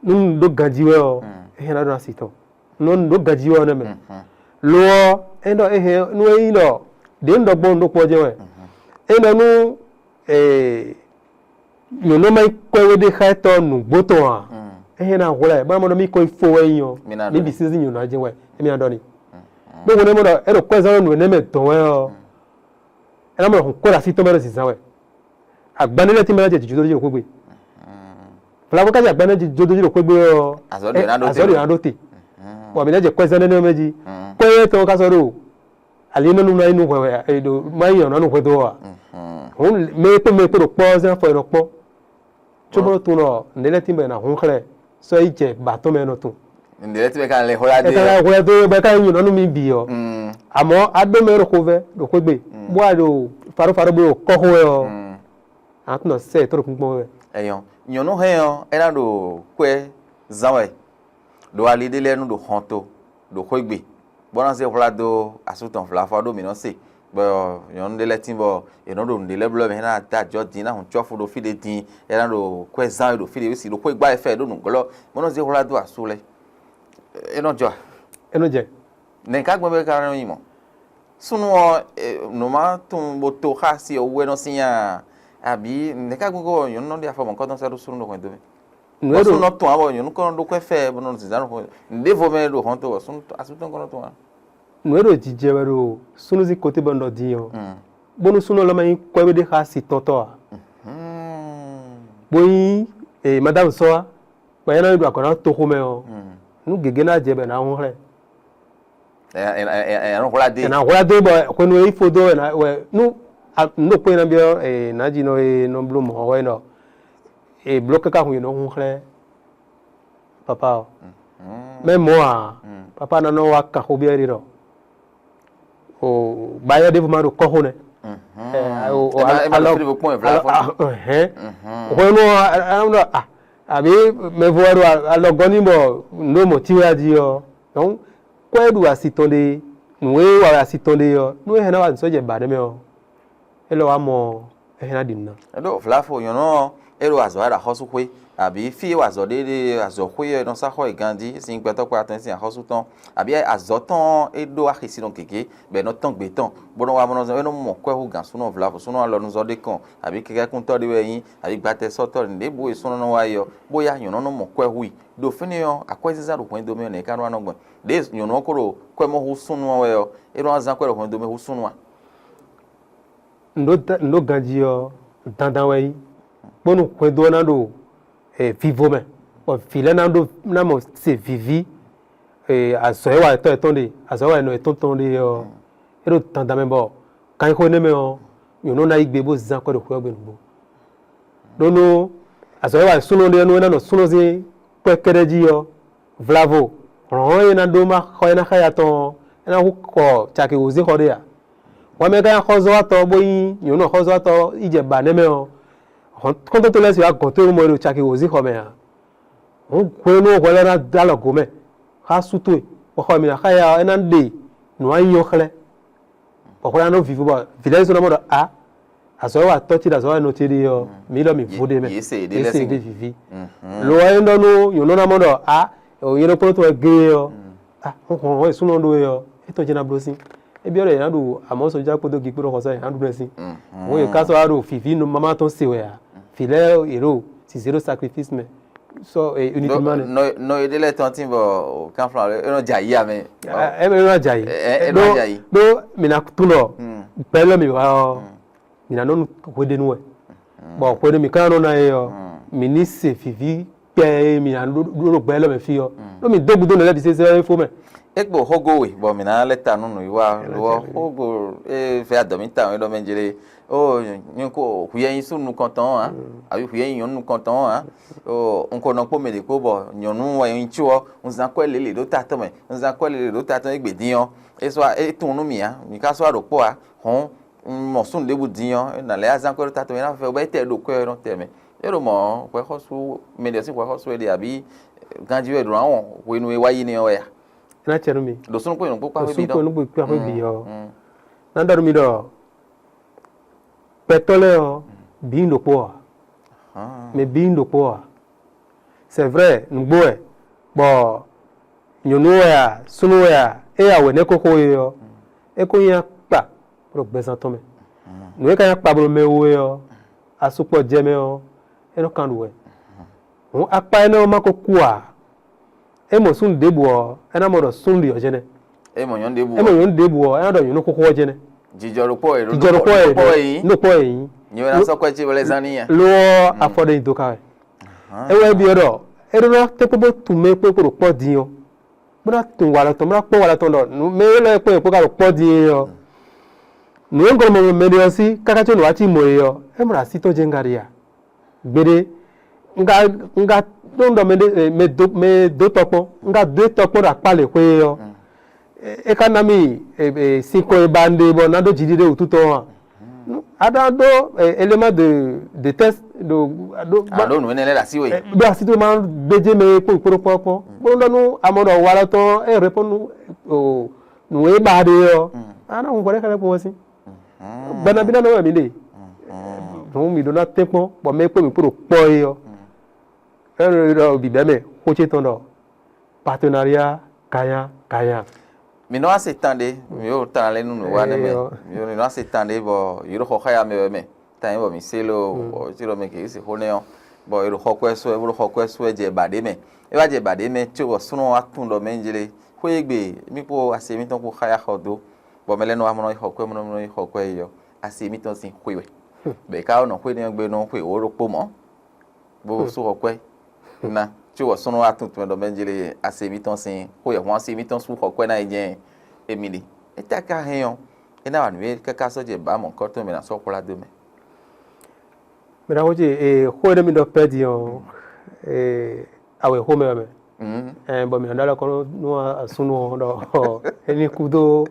nú un ɖó ganjí wɛ ɔ́, é hɛn ná ɖó asi tɔn. Nú un ɖó ganjí wɛ ɔ́ nɛ́ mɛ. Lo ɔ́, é ɖɔ é hɛn nú é nyí ɖɔ ɖě un ɖɔ gbɔn un ɖó kpɔ́ jɛ́n wɛ. É ɖɔ nú nyɔ̌nu ma nyí kwɛ́ wé ɖé xá étɔn nǔgbó tɔn ǎ, é hɛn ná hwlɛ́ bó ná mɔ ɖɔ mí ko nyí fó wɛ nyí ɔ́, mǐ bǐ sín sín nyɔ̌nu ná jɛ́n wɛ, émí ná ɖɔ n'i. Bó hwenu e mɔ ɖɔ é ɖo kwɛ́zán nú nǔ énɛ́ mɛ dɔn wɛ ɔ́, é ná mɔ ɖɔ hun kwɛ́ ɖo así tɔn mɛ ɖo zǐnzán wɛ. Agban ɖé lɛ́ɛ tínmɛ ná jɛ jǐ jó dó jí ɖo xwé gbe. Vlavo ká jɛ agban ɖé jɛ jó dó jí ɖo xwé gbe ɔ́, azɔ̌ ɖě ná ɖó te. Bɔ mǐ ná jɛ kwɛ́zán ɖé nɛ́ mɛ jí. Kwɛ́ étɔn ká sɔ́ ɖo ali énɛ́ nu ná nyí nú hwɛhwɛ e ɖo má nyí nyɔ̌nu nú hwɛdo ɔ́ ǎ. Hǔn mɛ e kpó mɛ e kpó ɖo kpɔ́ ɔ́ zɛ́n afɔ e nɔ kpɔ́. Cóbó nɔ tunwun ɖɔ nǔɖé lɛ́ɛ tínmɛ è nǎ hún xlɛ́ sɔ́ yi jɛ gbǎ tɔn mɛ e nɔ tunwun. Nǔɖé lɛ́ɛ tínmɛ ka lɛ hwlá dó. Ɛ ka lɛ hwlá dó bɔ é ka nyí nyɔ̌nu mì bǐ ɔ́. Àmọ́ á ɖó mɛ ɖo xovɛ́ ɖo xwé gbe, bó wá ɖo faɖófaɖó bó ɖo kɔ́ xó wɛ ɔ́, a nɔ sɛ yě tó ɖo kúnkún wɛ. Ɛyɔ, nyɔ̌nu hɛn ɔ́, é ná ɖo kwɛ́ zán wɛ ɖo ali ɖé lɛ́ɛ nu ɖo xɔnto ɖo xwé gbe, bó ná zé hwlá dó asú tɔn vlafɔ ɖó mǐ nɔ se, bɔ nyɔ̌nu ɖé lɛ́ɛ tín bɔ è nɔ ɖo nǔɖé lɛ́ɛ blɔ́ mɛ, é ná dó ajɔ̌ din, é ná hun cɔ́fu ɖo fí ɖé din, é ná ɖo kwɛ́ zán wɛ ɖo fí ɖé, é sì ɖo xwé gbá wɛ fɛ ɖó nǔglɔ́, bó nɔ zé hwlá dó asú lɛ́ɛ. É nɔ jɔ a? É nɔ jɛ. Nɛ̌ ka gbɔn bɔ é ka nɔ nyí mɔ̌? Súnnu ɔ́, nǔ ma tunwun bó to xá asi ɔ́ wú wɛ nɔ sín a? Abǐ nɛ̌ ka gbɔn bɔ nyɔ̌nu nɔ ɖe afɔ mɔ̌kɔtɔn sɛ́ ɖó súnnu ɖo hwɛndo mɛ? Nǔ e ɖo súnnu tɔn ǎ bɔ nyɔ̌nu kɔn nɔ ɖó kwɛ́ fɛ bɔ nɔ zǐnzán nɔ hwɛndo. Nǔɖévo mɛ ɖo hɔn to bɔ súnnu asú tɔn kɔn nɔ tɔn ǎ. Nǔ e ɖo jijɛ wɛ ɖo súnnu sín kote bɔ un ɖɔ din ɔ́, bónú súnnu lɔ ma nyí kwɛ́ ɖé xá asi tɔn tɔn ǎ, bó nyí madámu sɔ́ wá, bɔ é ná yi ɖo agɔ̌ ná toxo mɛ ɔ́, nú gěgé ná jɛ bɔ è nǎ hún xlɛ́. Ɛ nɔ hwlá dó. È nǎ hwlá dó bɔ hwenu e é fó dó wɛ nú nǔ ɖokpó e ná byɔ́ nǎjínɔ e nɔ bló mɔ̌ ɔ́ wɛ nɔ è bló káká hun è nɔ hún xlɛ́ papa ɔ́. Mɛ mɔ̌ ǎ, papa ná nɔ wá kan xó byɔ́ éɖée ɖɔ o bayɔ ɖěvo ma ɖo kɔxo nɛ. Ɛ, o- o- Ẹ má- ẹ má ɖo alɔ- fí ɖěvo kpɔ́n ɛ vla alɔ- fɔ́n. Ah, ɛhɛn. Hwenu ɔ́, a- a- a- a- àbí mɛvo wɛ ɖo alɔgɔ́ ní bɔ nǔ ɖo mɔ̌ cí wɛ jí ɔ́, donc kɔ́ e ɖu asi tɔn ɖe, nǔ e wa wɛ asi tɔn ɖe ɔ́, nú é hɛn ná wa nǔ sɔ́ jɛ ba nɛ́ mɛ ɔ́, é lɔ wá mɔ ɔ́, é hɛn ná ɖi nǔ ná. Eɖo vlafo nyɔ̌nu ɔ́, é ɖo azɔ̌ wá ɖo axɔ́súxwé, abǐ fí e wa azɔ̌ ɖe ɖe azɔ̌xwé ɔ́, è nɔ sá xɔ è ganjí, sin gbɛtɔ́ kpó atɔn sín axɔ́sú tɔn, abǐ azɔ̌ tɔn ɔ́, é ɖó axisínɔ gěgé, bɔ è nɔ tɔ́n gbě tɔn, bó nɔ́ wá bó nɔ́ zɔ́n, é nɔ́ mɔ kwɛ́ hú gǎn súnɔ vlavo súnɔ alɔnuzɔ́ ɖé kɔn, abǐ kɛkɛ́kúntɔ́ ɖé wɛ é nyí, abǐ gbɛtɛ́sɔ́tɔ́ ɖě bó e súnɔ nɔ wá yi ɔ́, bó yá nyɔ̌nu nɔ mɔ kwɛ́ hú i. Ɖo fínɛ́ ɔ́, akwɛ́zínzán ɖo hwɛndo mɛ ɔ́, nɛ̌ é ka nɔ wá nɔ gbɔn? Ɖěe nyɔ̌nu ɔ́ ko ɖo kwɛ́ mɔ hú súnnu ɔ́ wɛ ɔ́, é nɔ wá zán kwɛ́ ɖo hwɛndo mɛ hú súnnu a? Nǔ ɖó da- nǔ ɖó ganjí ɔ́, dandan wɛ é nyí, bónú hwɛndo ɔ́ ná ɖo eh, vivo mɛ, bɔ vǐ lɛ́ɛ ná ɖó ná mɔ se vǐví eh, azɔ̌ e wa yětɔn yětɔn ɖe, azɔ̌ e wa nɔ yětɔn tɔn ɖe ɔ́, é ɖo dandan mɛ bɔ kanxixo énɛ́ mɛ ɔ́, nyɔ̌nu ná yí gbe bó zán kwɛ́ ɖo xwé ɔ́ gbe nǔgbó. Ɖó nú azɔ̌ e wa súnnu ɖe nú é ná nɔ súnnu sín kwɛ́ kɛ́ɖɛ́ jí ɔ́, vlavo hlɔ̌nhlɔ́n e ná ɖó má xɔ é ná xá ya tɔn ɔ́, é ná hú xɔ caki wǒzínxɔ ɖé ǎ. Hwɛmɛ ka nyí axɔ́zɔ́watɔ́ bó nyí nyɔ̌nu axɔ́zɔ́watɔ́ yi jɛ ba nɛ́ mɛ ɔ́, xɔ́ntɔn tɔn lɛ́ɛ sixú wá gɔ̌n towe mɔ e ɖo caki wǒzínxɔ mɛ ǎ. Hǔn hwenu hwɛ lɛ́ɛ ná dó alɔ gǒ mɛ xá sú towe, bɔ xɔ e mǐ ná xa ya ɔ́, é ná ɖe nǔ anyí ɔ́ xlɛ́. Bɔ xwlá nɔ vivo bɔ vǐ lɛ́ɛ zɔn ná mɔ ɖɔ a azɔ̌ wa tɔ́ ce ɖo azɔ̌ wa nɔ ce ɖe ɔ́, mǐ ɖɔ mǐ vo ɖe mɛ. Yě se ɖé lɛ́ɛ sín ɖe viví. Lo ɔ́ é ɖɔ nú nyɔ̌nu ná mɔ ɖɔ a yě ɖokpónɔ tɔn wɛ gé ɔ́, a xɔn xɔn e súnɔ ɖó é ɔ́, é tɔn ce ná bló sín. É byɔ́ ɖɔ yě ná ɖu amɔ̌ sɔjá kpódó gi kpódó xɔsá yě ná ɖu nɛ́ sín. Hǔn yě ká sɔ́ wá ɖo viví nɔ mamá tɔn se wɛ ǎ. Vǐ lɛ́ɛ yě ɖo zǐzé ɖo sacrifice mɛ. Sɔ uniquement nɛ. Nɔ nɔ ɖé lɛ́ɛ tɔn tín bɔ kánflán é nɔ dza yí amɛ. Ɛ ɛ nɔ dza yí. Ɛ ɛ nɔ dza yí. Ɖó mǐ ná tunɔ gbɛ lɔ mǐ wá ɔ́, mǐ ná nɔ nu hweɖénu wɛ. Bɔn hweɖé mǐ ka nɔ ná é ɔ́, mǐ ní se vǐví kpɛ e mǐ ná ɖó ɖo gbɛ lɔ mɛ fí ɔ́, ɖó mǐ dó gúdo nǔ lɛ́ɛ bǐ sésé wɛ é fó mɛ. É gbo xógo we bɔ mǐ ná lɛ́ ta nú nǔwiwa lo ɔ́, xógo e vɛ adɔ̌míta ɔ́ é ɖɔ mɛ jlé. Ó nyí kó hwi e nyí sú nukɔntɔn ɔ́ ǎ, abǐ hwi e nyí nyɔ̌nu nukɔntɔn ɔ́ ǎ. Ó un ko nɔ kpó mɛ ɖě kpó bɔ nyɔ̌nu wɛ nyí có ɔ́, un zán kwɛ́ lělě ɖó ta tɔn mɛ, un zán kwɛ́ lělě ɖó ta tɔn égbé dín ɔ́, é sɔ́ é tunwun nú mì ǎ, mǐ ka sɔ́ wá ɖo kpɔ́ ǎ. Hɔ̌n un mɔ súnnu ɖěbǔ din ɔ́, é nǎ lɛ́ azán kwɛ́ ɖó ta tɔn mɛ, é ná fɛ bɔ é tɛ ɖo kwɛ́ ɔ́ nɔ tɛ mɛ. É ɖo mɔ̌ hwɛxɔ́sú mɛ ɖě sín hwɛxɔ́sú é ɖe abǐ ganjí wɛ ɖo ná wɔn hwenu e wá yi nɛ́ ɔ́ wɛ a? É ná acɛ nú mi. Ɖo súnnu kpó nyɔ̌nu kpó kpá xwé bǐ ɖɔ. Súnnu kpó nyɔ̌nu kpó kpá xwé bǐ ɔ́. Ná ɖɔ nú mi ɖɔ gbɛtɔ́ lɛ́ɛ ɔ́, bǐ nyí ɖokpó ǎ. Mɛ bǐ nyí ɖokpó ǎ. C'est vrai, nǔgbó wɛ, bɔ nyɔ̌nu wɛ a, súnnu wɛ a, é ya wɛ̌nɛ́ kóxó e ɔ́, é ko nyí akpa ɖo gbɛzán tɔn mɛ. Nǔ e ka nyí akpa bló mɛ we ɔ́, asukpɔ jɛ mɛ ɔ́, é nɔ kan ɖu wɛ. Hǔn akpa énɛ́ ɔ́ ma ko kú ǎ. É mɔ súnnu ɖěbǔ ɔ́, é ná mɔ ɖɔ súnnu ɖě ɔ́ jɛ́n nɛ́. É mɔ nyɔ̌nu ɖěbǔ É mɔ ɔ́. Nyɔ̌nu ɖěbǔ ɔ́, é ná ɖɔ nyɔ̌nu xóxó ɔ́ jɛ́n nɛ́. Jijɔ ɖokpó wɛ Jijɔ ɖokpó wɛ ɖokpó wɛ yí. Ɖokpó wɛ yí. Nyɛ wɛ ná sɔ́ kwɛ́ ce wɛ lɛ́ zán n'i a? Lo ɔ́, afɔ ɖe nyi do ka wɛ. É wɛ byɔ́ ɖɔ é ɖó ná tɛ́nkpɔ́n bó tunwun mɛ e kpó kpó ɖo kpɔ́ din ɔ́, bó ná tunwun walɔ tɔn, bó ná kpɔ́n walɔ tɔn ɖɔ nǔ mɛ élɔ́ e kpɔ́n yě kpó ka ɖo kpɔ́ din é ɔ́, nǔ e un ko nɔ mɔ mɛ ɖé ɔ́ sí káká có nǔ wá cí mɔ é ɔ́, é mɔ ɖo así tɔn jɛ́n un ka ɖe a? Gbeɖé, un ka un ka ɖó nú ɖɔ mɛ ɖé mɛ dó mɛ dó tɔkpɔn, un ka dó tɔkpɔn ɖo akpá lě xwé ɔ́, é ka ná mì sinkɔn e ba un ɖe bɔ ná ɖó jiɖiɖe wútu tɔn a? A ɖó ná ɖó élément de de test ɖo ɖó a ɖó nǔ énɛ́ lɛ́ɛ ɖo así we. Ɖó así tó ma gbéjé mɛ kpó kpó kpó kpó bó nɔ ɖɔ nú amɔ ɖɔ walɔ tɔn é répond nú nǔ e ba ɖe ɔ́, a ná hun hwɛɖé xɛlɛ kpó wɛ sín. Gbɛnabí ná nɔ wɛ mǐ ɖe. Hɔn mǐ ɖó ná tɛ́nkpɔ́n bɔ mɛ e kpó mǐ kpó ɖo kpɔ́ é ɔ́, é ɖɔ bǐbɛ́ mɛ xó ce tɔn ɖɔ partenariat gagnant gagnant. Mǐ nɔ wá se tan ɖé, mǐ ɖo tan lɛ́ɛ nú nǔ wa nɛ́ mɛ. Mǐ nɔ wá se tan ɖé bɔ yě ɖo xɔ xá ya mɛ wɛ mɛ. Tan nyí bɔ mǐ se lé o, bɔ cí ɖɔ mɛ gěgé se xó nɛ́ ɔ́, bɔ è ɖo xɔ kwɛ́ sú wɛ, bó ɖo xɔ kwɛ́ sú wɛ jɛ ba ɖě mɛ. É wá jɛ ba ɖě mɛ có bɔ súnnu wá tunwun ɖɔ mɛ jlé xwé e gbe mì kpó asi mǐtɔn kpó xá ya xɔ dó, bɔ mɛ lɛ́ɛ nɔ wá mɔ nɔ yi xɔ kwɛ́, mɔ nɔ yi xɔ kwɛ́ yi ɔ́, asi mǐtɔn sín xwé wɛ. Bɔ è ka nɔ xwé nɛ́ ɔ́ gbe nɔ xwe wǒ ɖokpó mɔ̌, bó sú xɔ kwɛ́ ná, có bɔ súnnu wá tunwun tunwun ɖɔ mɛ jlé asi mǐtɔn sín xwé wɛ, hɔn asi mǐtɔn sú xɔ kwɛ́ ná yi jɛ́n émí ɖe. É ta ka hɛn ɔ́, é ná wa nǔ e káká sɔ́ jɛ bǎ mɔ̌hunkɔtɔn mɛ ná sɔ́ xwlá dó mɛ. Mɛ ɖaxó ce, ee, xó e ɖɔ mi ɖɔ pɛ́di ɔ́, ee, awe xó mɛ wɛ mɛ. Ɛɛ, bɔ mǐ nɔ ɖó alɔ kɔn nú asúnnu ɔ́ ɖɔ é ní kú dó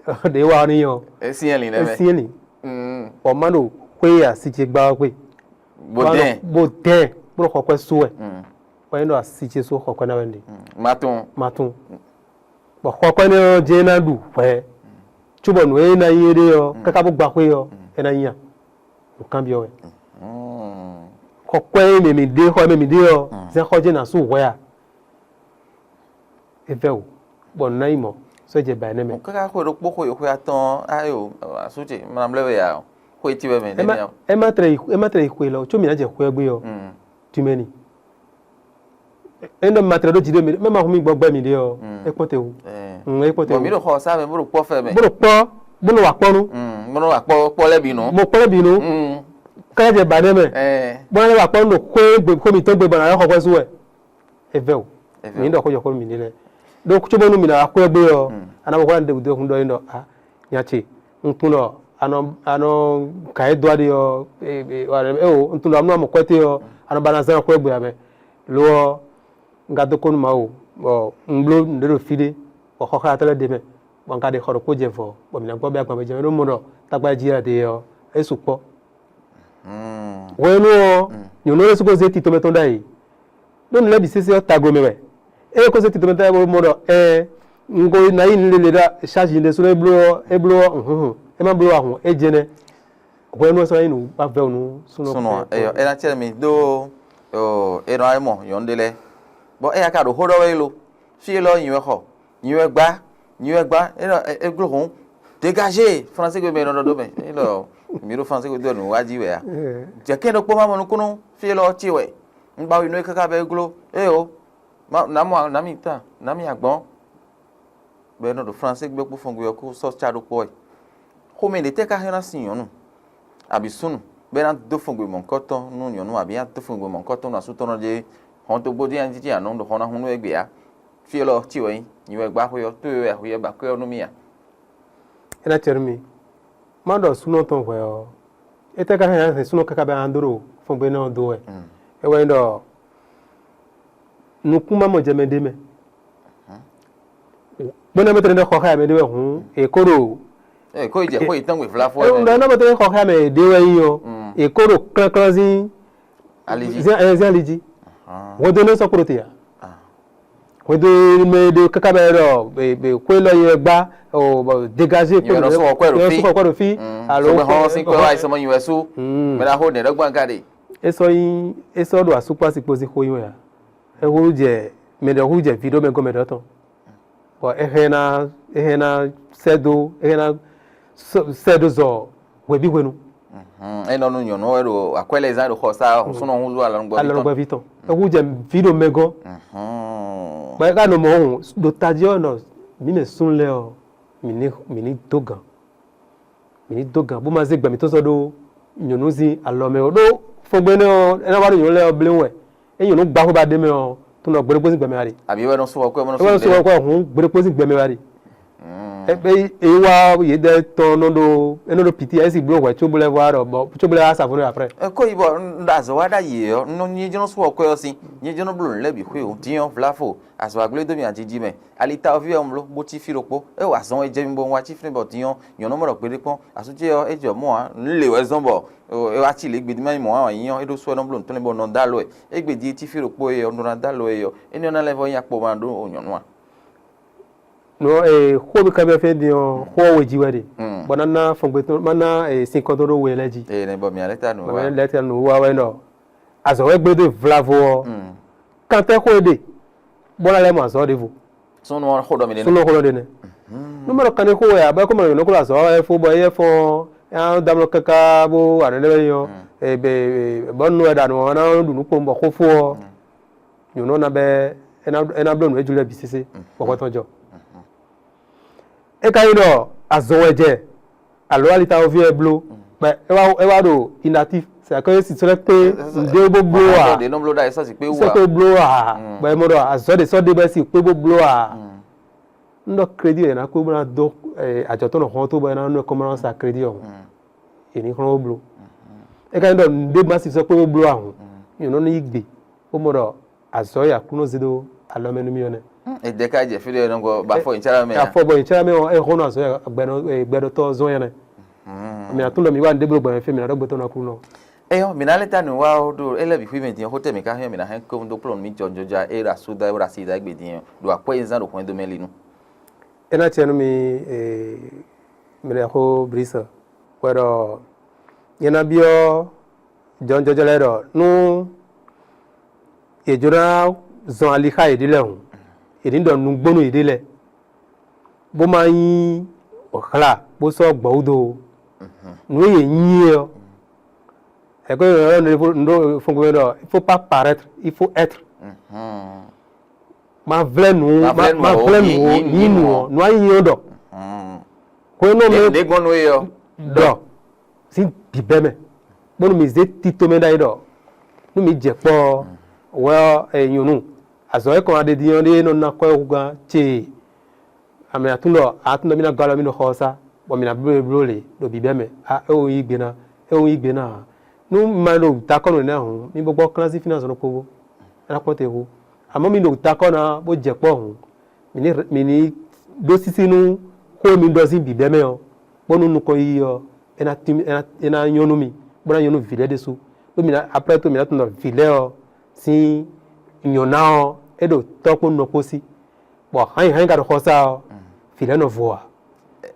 ɖě wa ɔ́ ní nyí ɔ́, é syɛ́n lǐn nɛ́ mɛ. Syɛ́n lǐn. Mm. Bɔ má ɖo xwé e asi ce gbá ɔ́ xwé. Bó dɛn. Bó dɛn bó ɖo xɔ kwɛ́ sú wɛ. Mm. Bɔ é ɖo asi ce sú xɔ kwɛ́ ná wɛ ɖe. Mm. Má tún. Má tún. Bɔ xɔ kwɛ́ nɛ́ ɔ́ jɛ́n é ná ɖu hwɛ̌. Cóbɔ nǔ e é ná nyí é ɖe ɔ́, káká bó gba xwé ɔ́, é ná nya. Nǔ kanbyɔ́ wɛ. Mm. Xɔ kwɛ́ e mɛ mǐ ɖe, xɔ e mɛ mǐ ɖe ɔ́, zɛ́n xɔ jɛ́n ná sú hwɛ̌ a? É vɛ́ wǔ, bɔ nǔ ná nyí mɔ̌, sɔ́ jɛ ba énɛ́ mɛ. Mo káká xwe ɖokpó xwe xwe atɔ́ɔ́n, ayo, asúce, mlá mlɛ́ wɛ ya ɔ, xwe ti wɛ mɛ. Ɛ má tlɛ yi, ɛ má tlɛ yi xwe lɔ, có mǐ ná jɛ xwe ɔ́ gbé ɔ́, tún mɛ ni. É ɖɔ ma tlɛ ɖó jǐ ɖé mɛ, mɛ ma hu mì gbɔ gbɛ mǐ ɖe ɔ́, é kpɔ́n te wú. Mm, é kpɔ́n te wú. Bɔ mǐ ɖo xɔ sá mɛ, bó ɖo kpɔ́ fɛ mɛ. Bó ɖo kpɔ́, bó nɔ wa kpɔ́ nú. Mm, bó nɔ wa kpɔ́, kpɔ́ lɛ́ bǐ nú. Mo kpɔ́ lɛ́ bǐ nú. Mm. Ká jɛ ba énɛ́ mɛ. Bó ná lɛ́ wa kpɔ́ nú ɖo xwé gbe, xwé mǐtɔn gbe bɔ nǎ lɛ́ xɔ xwɛ́ sú wɛ. É vɛ́ wǔ. Mǐ ɖɔ xó jɔ xó mǐ ɖe lɛ́ɛ. Ɖó cóbónú mǐ ná wá xwé gbé ɔ́, a ná bɔ xó ná ɖe gǔdo xun ɖɔ é ɖɔ a nya ce, un tunwun ɖɔ a nɔ a nɔ gǎn e dó aɖe ɔ́, éwo, un tunwun ɖɔ amlɔ amɔ kwɛ́te ɔ́, a nɔ ba ná zán xwé gbé ǎ mɛ. Lo ɔ́, un ka dó kpɔ́n nú Mawu, bɔ un bló nǔɖé ɖo fí ɖé, bɔ xɔxlatɔ́ lɛ́ɛ ɖ'é mɛ, bɔ un ka ɖe xɔ ɖokpó jɛ vɔ̌, bɔ mǐ ná gbɔ bɛ́ agban mɛ jɛ mɛ ɖó mɔ ɖɔ tagba e jí wɛ a ɖe ɔ́, é sukpɔ́. Hwenu ɔ́, nyɔ̌nu lɛ́ɛ sukpɔ́ zé tito mɛ tɔn ɖ'ayǐ. Ɖó nǔ lɛ́ɛ bǐ sésé ɔ́ tago mɛ wɛ. Ée é ko zé tito mɛ tɔn ɖ'ayǐ bó mɔ ɖɔ ɛɛ, un ko ná yí nǔ lele ɖó ṣáji ɖésú é bló ɔ́, é bló ɔ́, hǔnhun, é má bló ahun, é jɛnɛ. Hwenu ɔ́ sɔ́ nyí nǔ ba vɛ́ nú súnɔ. Súnɔ, eyɔ, é ná cɛ mi ɖó, ɔ, é nɔ ayé mɔ nyɔ̌nu ɖé lɛ́ɛ. Bɔ éyɛ́ ka ɖo xó ɖɔ wɛ é lo. Fí élɔ́ nyi wɛ xɔ, nyi wɛ gbá, nyi wɛ gbá, é nɔ é gló hǔn. Dégagé, Fransé gbe mɛ nɔ ɖɔ ɖó mɛ. É lɔ, mǐ ɖo Fransé gbe dó nǔ wá jí wɛ a. Jɛ kɛ́n ɖokpó má mɔ nukúnnú, fí élɔ́ ce wɛ. Un gba wi nú é káká bɔ é gló. Éyo, má nǎ mɔ nǎ mi tán, nǎ mi agbɔ̌n. Bɔ é nɔ ɖo Fransé gbe kpó fɔngbe ɔ́ kó sɔ́ cá ɖokpó wɛ. Xomɛ ɖě tɛ́ ka hɛn ná sin nyɔ̌nu, abǐ súnnu, bɔ é ná dó fɔngbe mɔ̌hunkɔtɔn nú nyɔ̌nu, abǐ ná dó fɔngbe mɔ̌hunkɔtɔn nú asú tɔn ɔ́ ɖé, hɔntogbó dín anyíjíjí anɔ ɖo xɔ ná hun nú égbé ǎ. Fí élɔ́ cí wɛ nyí, nyi wɛ gbá xwé ɔ́, tó e wɛ axwí ɔ́ ba kwɛ́ ɔ́ nú mì a? É ná cɛ nú mi. Má ɖɔ súnɔ tɔn hwɛ̌ ɔ́, étɛ́ ka hɛn hɛn súnɔ káká bɛ ná dó ɖo fɔngbe énɛ́ ɔ́ dó wɛ? É wɛ nyí ɖɔ nukún má mɔ jɛ mɛ ɖé mɛ. Bó ná mɛ tɛnɛ ɖɔ xɔ xá mɛ ɖé wɛ hǔn, è kó ɖo. Ɛ kó yi jɛ kó yi tɔn gbe vla fɔ. Ɛ ná mɛ tɛnɛ xɔ xá mɛ ɖé wɛ nyí ɔ́, è kó ɖo klánklán zín. Aliji. Zín ɛ zín aliji. Hwɛndo ne sɔ kpo ɖo te ya. Hwɛndo mɛ ɖe káká bɛ ɖɔ be be xwé lɔ yɛ gbá o dégagé kó ɖo sɔkɔ kɔ ɖo fi alo sɔgbɛ hɔn si kɔ wa isɔmɔ nyi wɛ su. Mɛ na xo nɛ ɖɔ gbɔn ka ɖe. Esɔ nyi esɔ ɖo asukpasi kpo si xo nyi wɛ ya. Ehu jɛ mɛ ɖe hu jɛ vi ɖo mɛ gɔmɛ ɖɔ tɔn. Bɔ é hɛn ná é hɛn ná sɛ́ dó é hɛn ná sɛ́ dó zɔ hwebǐ hwenu. É nɔ nú nyɔ̌nu wɛ ɖo akwɛ́ lɛ́ɛ zán ɖo xɔ sá súnɔ húzú alɔnugbo. Alɔnugbo vi tɔn. Ehu jɛ vi ɖo mɛ gɔ́n. Bɔ é ka nɔ mɔ ɔ́ ɖo tají ɔ́ nɔ mǐ mɛ súnnu lɛ́ɛ ɔ́, mǐ ní mǐ ní dó gǎn. Mǐ ní dó gǎn bó ma zé gbɛ mǐtɔn sɔ́ ɖó nyɔ̌nu sín alɔ mɛ ó. Ɖó fɔngbɛ́nɛ́ ɔ́ é ná wá ɖo nyɔ̌nu lɛ́ɛ ɔ́ bléwún wɛ. É nyɔ̌nu gbá xwé ba ɖ'é mɛ ɔ́, tó nɔ gbeɖé kpó sín gbɛ mɛ wá ɖe. Àbí é wɛ nɔ sú hɔ kú ɛ mɔ nɔ sú hɔ kú ɛ hǔn gbeɖé kpó sín gbɛ mɛ wá ɖe. Eye wá yědɛɛ tɔn nɔ ɖo é nɔ ɖo piti ɛ si bló hwɛ cóbó lɛ́ vɔ ɖɔ bɔ cóbó lɛ́ wá sa fó nɔ après. Eko yi bɔ un ɖo azɔ wa ɖ'ayǐ ɔ́, un nɔ nyí jɔn sú hɔ kú ɛ ɔ́ sín, nyí jɔn bló nǔ lɛ́ɛ bǐ xwé o, dín ɔ́ vlafo, azɔ wa gblé dó mì ajiji mɛ. Alitawoví wɛ un bló bó cí fí ɖokpó. É wa azɔn e jɛ mi bo un wá cí fínɛ́ bɔ din ɔ́, nyɔ̌nu mɔ ɖɔ gbeɖé kpɔ́n, asú ce ɔ́ é jɔ mɔ̌ ǎ, nǔ lě wɛ zɔ́n bɔ é wá cí lě gbe ma nyí mɔ̌ ǎ, wǎn nyí ɔ́, é ɖó sú ɛ nɔ bló nǔtɔn lɛ́ɛ bɔ un nɔ dó alɔ ɛ. Égbé din e cí fí ɖokpó é ɔ́, un ɖó ná dó alɔ ɛ ɔ́, énɛ́ ɔ́ ná lɛ́ vɔ́ nyí akpo ma ɖó o nyɔ̌nu a? Nǔ ɔ́, ee, xó mi ka byɔ́ fí din ɔ́, xó ɔ́ we jí wɛ ɖe, bɔ ná ná fɔngbe tɔn, má ná sinkɔn tɔn ɖó we lɛ́ɛ jí. Ee, nɛ bɔ mǐ alɛ ta nǔ wa. Lɛ́ɛ ta nǔ wa wɛ ɖɔ azɔ̌ wɛ gbé dó vlavo ɔ́, kantɛ́ xó e ɖe bó ná lɛ́ mɔ azɔ̌ ɖěvo. Súnnu ɔ́ xó ɖɔ mi ɖe súnnu xó ɖɔ ɖe nɛ. Nú mɛ ɖɔ kanni xó wɛ abɛ kó mɛ nɔ kó azɔ̌ wɛ fó bɔ éyɛ fɔ́n ɔ́ dá mlɔ káká bó wà nɛnɛ wɛ nyɔ ebe bɔ nú wɛ ɖa nɔ ɔ́ ná ɖu nǔ kpowun bɔ xó fó ɔ́ nyɔ̌nu ɔ́ ná bɛ é ná é ná bló nǔ e jló ɛ bǐ sésé bɔ xɔ tɔn jɔ. É ka nyí ɖɔ azɔn wɛ jɛ alo alitawoví wɛ bló, bɔ é wá é wá ɖo inactif, c'est-à-dire que si sɔ́ kpé nǔɖé bó bló a, ɖe nɔ bló ɖa esɔsi kpé wú sɔ́ a kpé bló a, bɔ é mɔ ɖɔ azɔ̌ ɖě sɔ́ ɖe bɔ é si kpé bó bló a. Un ɖɔ crédit wɛ è nǎ kpé bó ná dó ajɔ̌ tɔn nɔ xɔ́n tó bɔ é ná nɔ kɔn bó ná sa crédit ɔ́ hǔn, è ní xlɔ́n bó bló. É ka nyí ɖɔ nǔɖé má si sɔ́ kpé bó bló a hǔn, nyɔ̌nu ní yí gbe bó mɔ ɖɔ azɔ̌ e Aklúnɔ zé ɖó alɔ mɛ nú mì ɔ́ nɛ́. Èdè ká jẹ fí ɖé nɔgbɔ bɔ afɔ ìtsara mɛ. Afɔ bɔ ìtsara mɛ ɔ, ɛ hɔn azɔ gbɛdɔ gbɛdɔtɔ zɔn yɛn nɛ. Mi atún dɔ mi wá ní déblo gbɛmɛ fí mi na dɔ gbɛtɔ na kú nɔ. Eyɔ, mǐ ná lɛ́ ta nǔ wá ó ɖo é lɛ́ bǐ xwí mɛ din ɔ́, xó tɛ́ mǐ ka xyɔ́n mǐ ná hɛn kɔn dó kplɔ́n mǐ jɔ jɔja é ɖo asúdá é ɖo asi da égbé din ɔ́, ɖo akwɛ́ e zán ɖo hwɛndo mɛ linu. É ná tiɛ nú mi, mɛ lɛ́ xó Blísɔ, hwɛ ɖɔ nyɛ ná byɔ́ jɔnjɔ́jɔ́ lɛ́ɛ ɖɔ nú yě jló ná zɔn ali xá yěɖée lɛ́ɛ hǔn, yě ní ɖɔ nǔgbó nú yěɖée lɛ́ɛ, bó má nyí hla bó sɔ́ gbɔ̌ wúdo ó. Nǔ e yě nyí é ɔ́, è ko ɖo fɔngbɔn ɖɔ il faut pas paraître, il faut être. Má vlɛ́ nǔ, má vlɛ́ nǔ ó, nyí nǔ ɔ́, nǔ a nyí ɔ́ ɖɔ. Hwenu mɛ ɖě gbɔn nú é ɔ́, ɖɔ sín bǐbɛ́ mɛ, bónú mǐ zé tito mɛ ɖ'ayǐ ɖɔ nú mǐ jɛ kpɔ́ ɔ́, wɛ ɔ́, è nyɔ̌nu azɔ̌ e kɔn wá ɖe din ɔ́ ɖíe nɔ ná kɔ́ húgán ce. Amɛ atún ɖɔ atún ɖɔ mí ná gɔ́ alɔ mì ɖo xɔ ɔ́ sá, bɔ mǐ ná bló e bló lě ɖo bǐbɛ́ mɛ. A é wo yí gbe ná, é wo yí gbe ná ǎ. Nú ma ɖo dakɔ́ nǔ énɛ́ hǔn, mí bó gbɔ klán sín fínɛ́ azɔn ɖokpó bó, é ná kpɔ́n te hú. Amɔ̌ mi ɖo dakɔ́ ná bó jɛ kpɔ́ hǔn, mǐ ní mǐ ní ɖó sísí nú xó e mi ɖɔ sín bǐbɛ́ mɛ ɔ́, bónú nukɔn yiyi ɔ́, é ná tín é ná é ná nyɔ́ nú mi, bó ná nyɔ́ nú vǐ lɛ́ɛ ɖésú. Ɖó mǐ ná aprɛ́ tó mǐ ná tunwun ɖɔ vǐ lɛ́ɛ ɔ́ sín nyɔ̌ná ɔ́, é ɖo tɔ́ kpó nɔ kpó sí. Bɔ hǎnyi hǎnyi ka ɖo xɔsá ɔ́, vǐ lɛ́ɛ nɔ vo ǎ.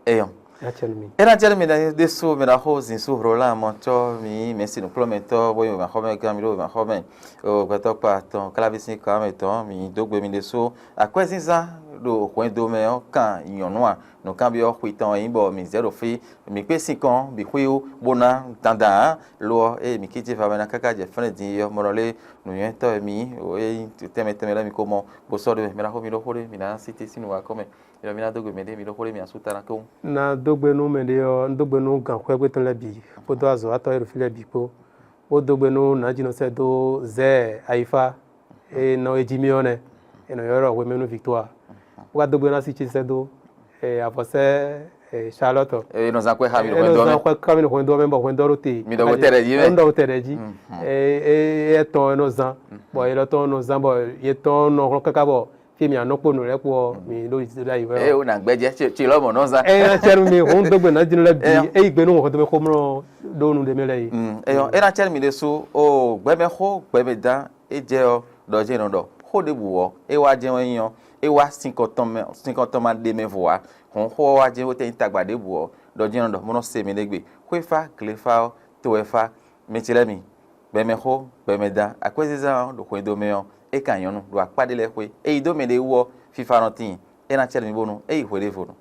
Eyɔn. Acɛ nú mi. É ná jẹ́ nú mi ɖésú mi ná xó zǐn sú hlo lá mɔtɔ́ mi mɛ̌si nǔkplɔ́mɛtɔ́ bó nyí wěmaxɔmɛgán mi ɖó wěmaxɔmɛ, o gbɛtɔ́ kpa tɔn káláví sín kawá mɛ tɔn mi dó gbe mi ɖésú. Akwɛ́zínzán ɖo hwɛndo mɛ ɔ́ kan nyɔ̌nu a? Nǔkanbyɔ́ xwi tɔn e nyí bɔ mi zɛ ɖo fí, mi kpé sinkɔn bǐ xwíwú bó ná dandan ǎ. Lo ɔ́, ée mi kí jíva mɛ ná káká jɛ fɛ́nɛ din é ɔ́, mɔɖɔ lé nǔnywɛ́tɔ́ e mi nyí, o é nyí tɛnmɛ tɛnmɛ lɛ́ɛ mi ko mɔ, bó sɔ́ ɖó mɛ, mi ná xó mi ɖó xó ɖé, mi ná sí te sín nǔwakɔ́ mɛ. Yɔ mi ná dó gbe mɛɖé mi ɖó xó ɖé mi asú ta ná kɔn. Na dó gbe nú mɛɖé ɔ́, un dó gbe nú gǎnxwɛ́gbé tɔn lɛ́ɛ bǐ, kpódó azɔ̌watɔ́ e ɖo fí lɛ́ɛ bǐ kpó, bó dó gbe nú nǎjínɔsɛ́ dó Zɛ́ɛ Ayifá e nɔ e jí mì ɔ́ nɛ́, è nɔ ylɔ́ ɖɔ hwemɛnu Victoire. Bó ka dó gbe nú así ce sɛ́ dó avɔ̌sɛ́ Charlotte. Eye nɔ zan kwɛ xa mi ɖo hwɛndo mɛ. Nɔ zan kwɛ xa mi ɖo hwɛndo mɛ bɔ hwɛndo ɖo te. Mi ɖɔ ko tɛ ɖe jí mɛ. Nɔ ɖɔ ko tɛ ɖe jí. Eye etɔn nɔ zan, bɔ yelɔtɔn nɔ zan bɔ yetɔn nɔ hlɔn káká bɔ fí mi anɔ kpo nǔ lɛ́ɛ kpo ɔ́, mi ɖo yi ɖo ayi wɛ. Eye wò nà gbɛjɛ tsi lɔ mɔ nɔ zan. Eye na cɛ mi hun dó gbe nɔ jinu lɛ bi. Eyi gbe nu wɔn xɔtɔmɛ xomlɔ ɖo nu ɖe mɛ lɛ yi. Eyɔ ena cɛ mi ɖe su o gbɛmɛ xo gbɛmɛ dan e jɛ ɔ ɖɔ jɛ nɔ ɖɔ xo ɖe bu ɔ e wa jɛ wɛ nyɔ e wa sinkɔtɔn mɛ sinkɔtɔn ma ɖe mɛ vo wa. Hɔn xo ɔ wa jɛ wo tɛ nyi tagba ɖe bu ɔ ɖɔ jɛ nɔ ɖɔ mo nɔ se mi ɖe gbe xwe fa gle fa ɔ to wɛ fa. Mi tsi lɛ mi gbɛmɛ xo gbɛmɛ dan akwɛzizan ɔ ɖo xwedó mɛ ɔ e kan nyɔnu ɖo akpá ɖe lɛ xwe e yi dó mɛ ɖe wú ɔ fifa nɔ tin e na cɛ mi bónú e yi xwe ɖe vo nu.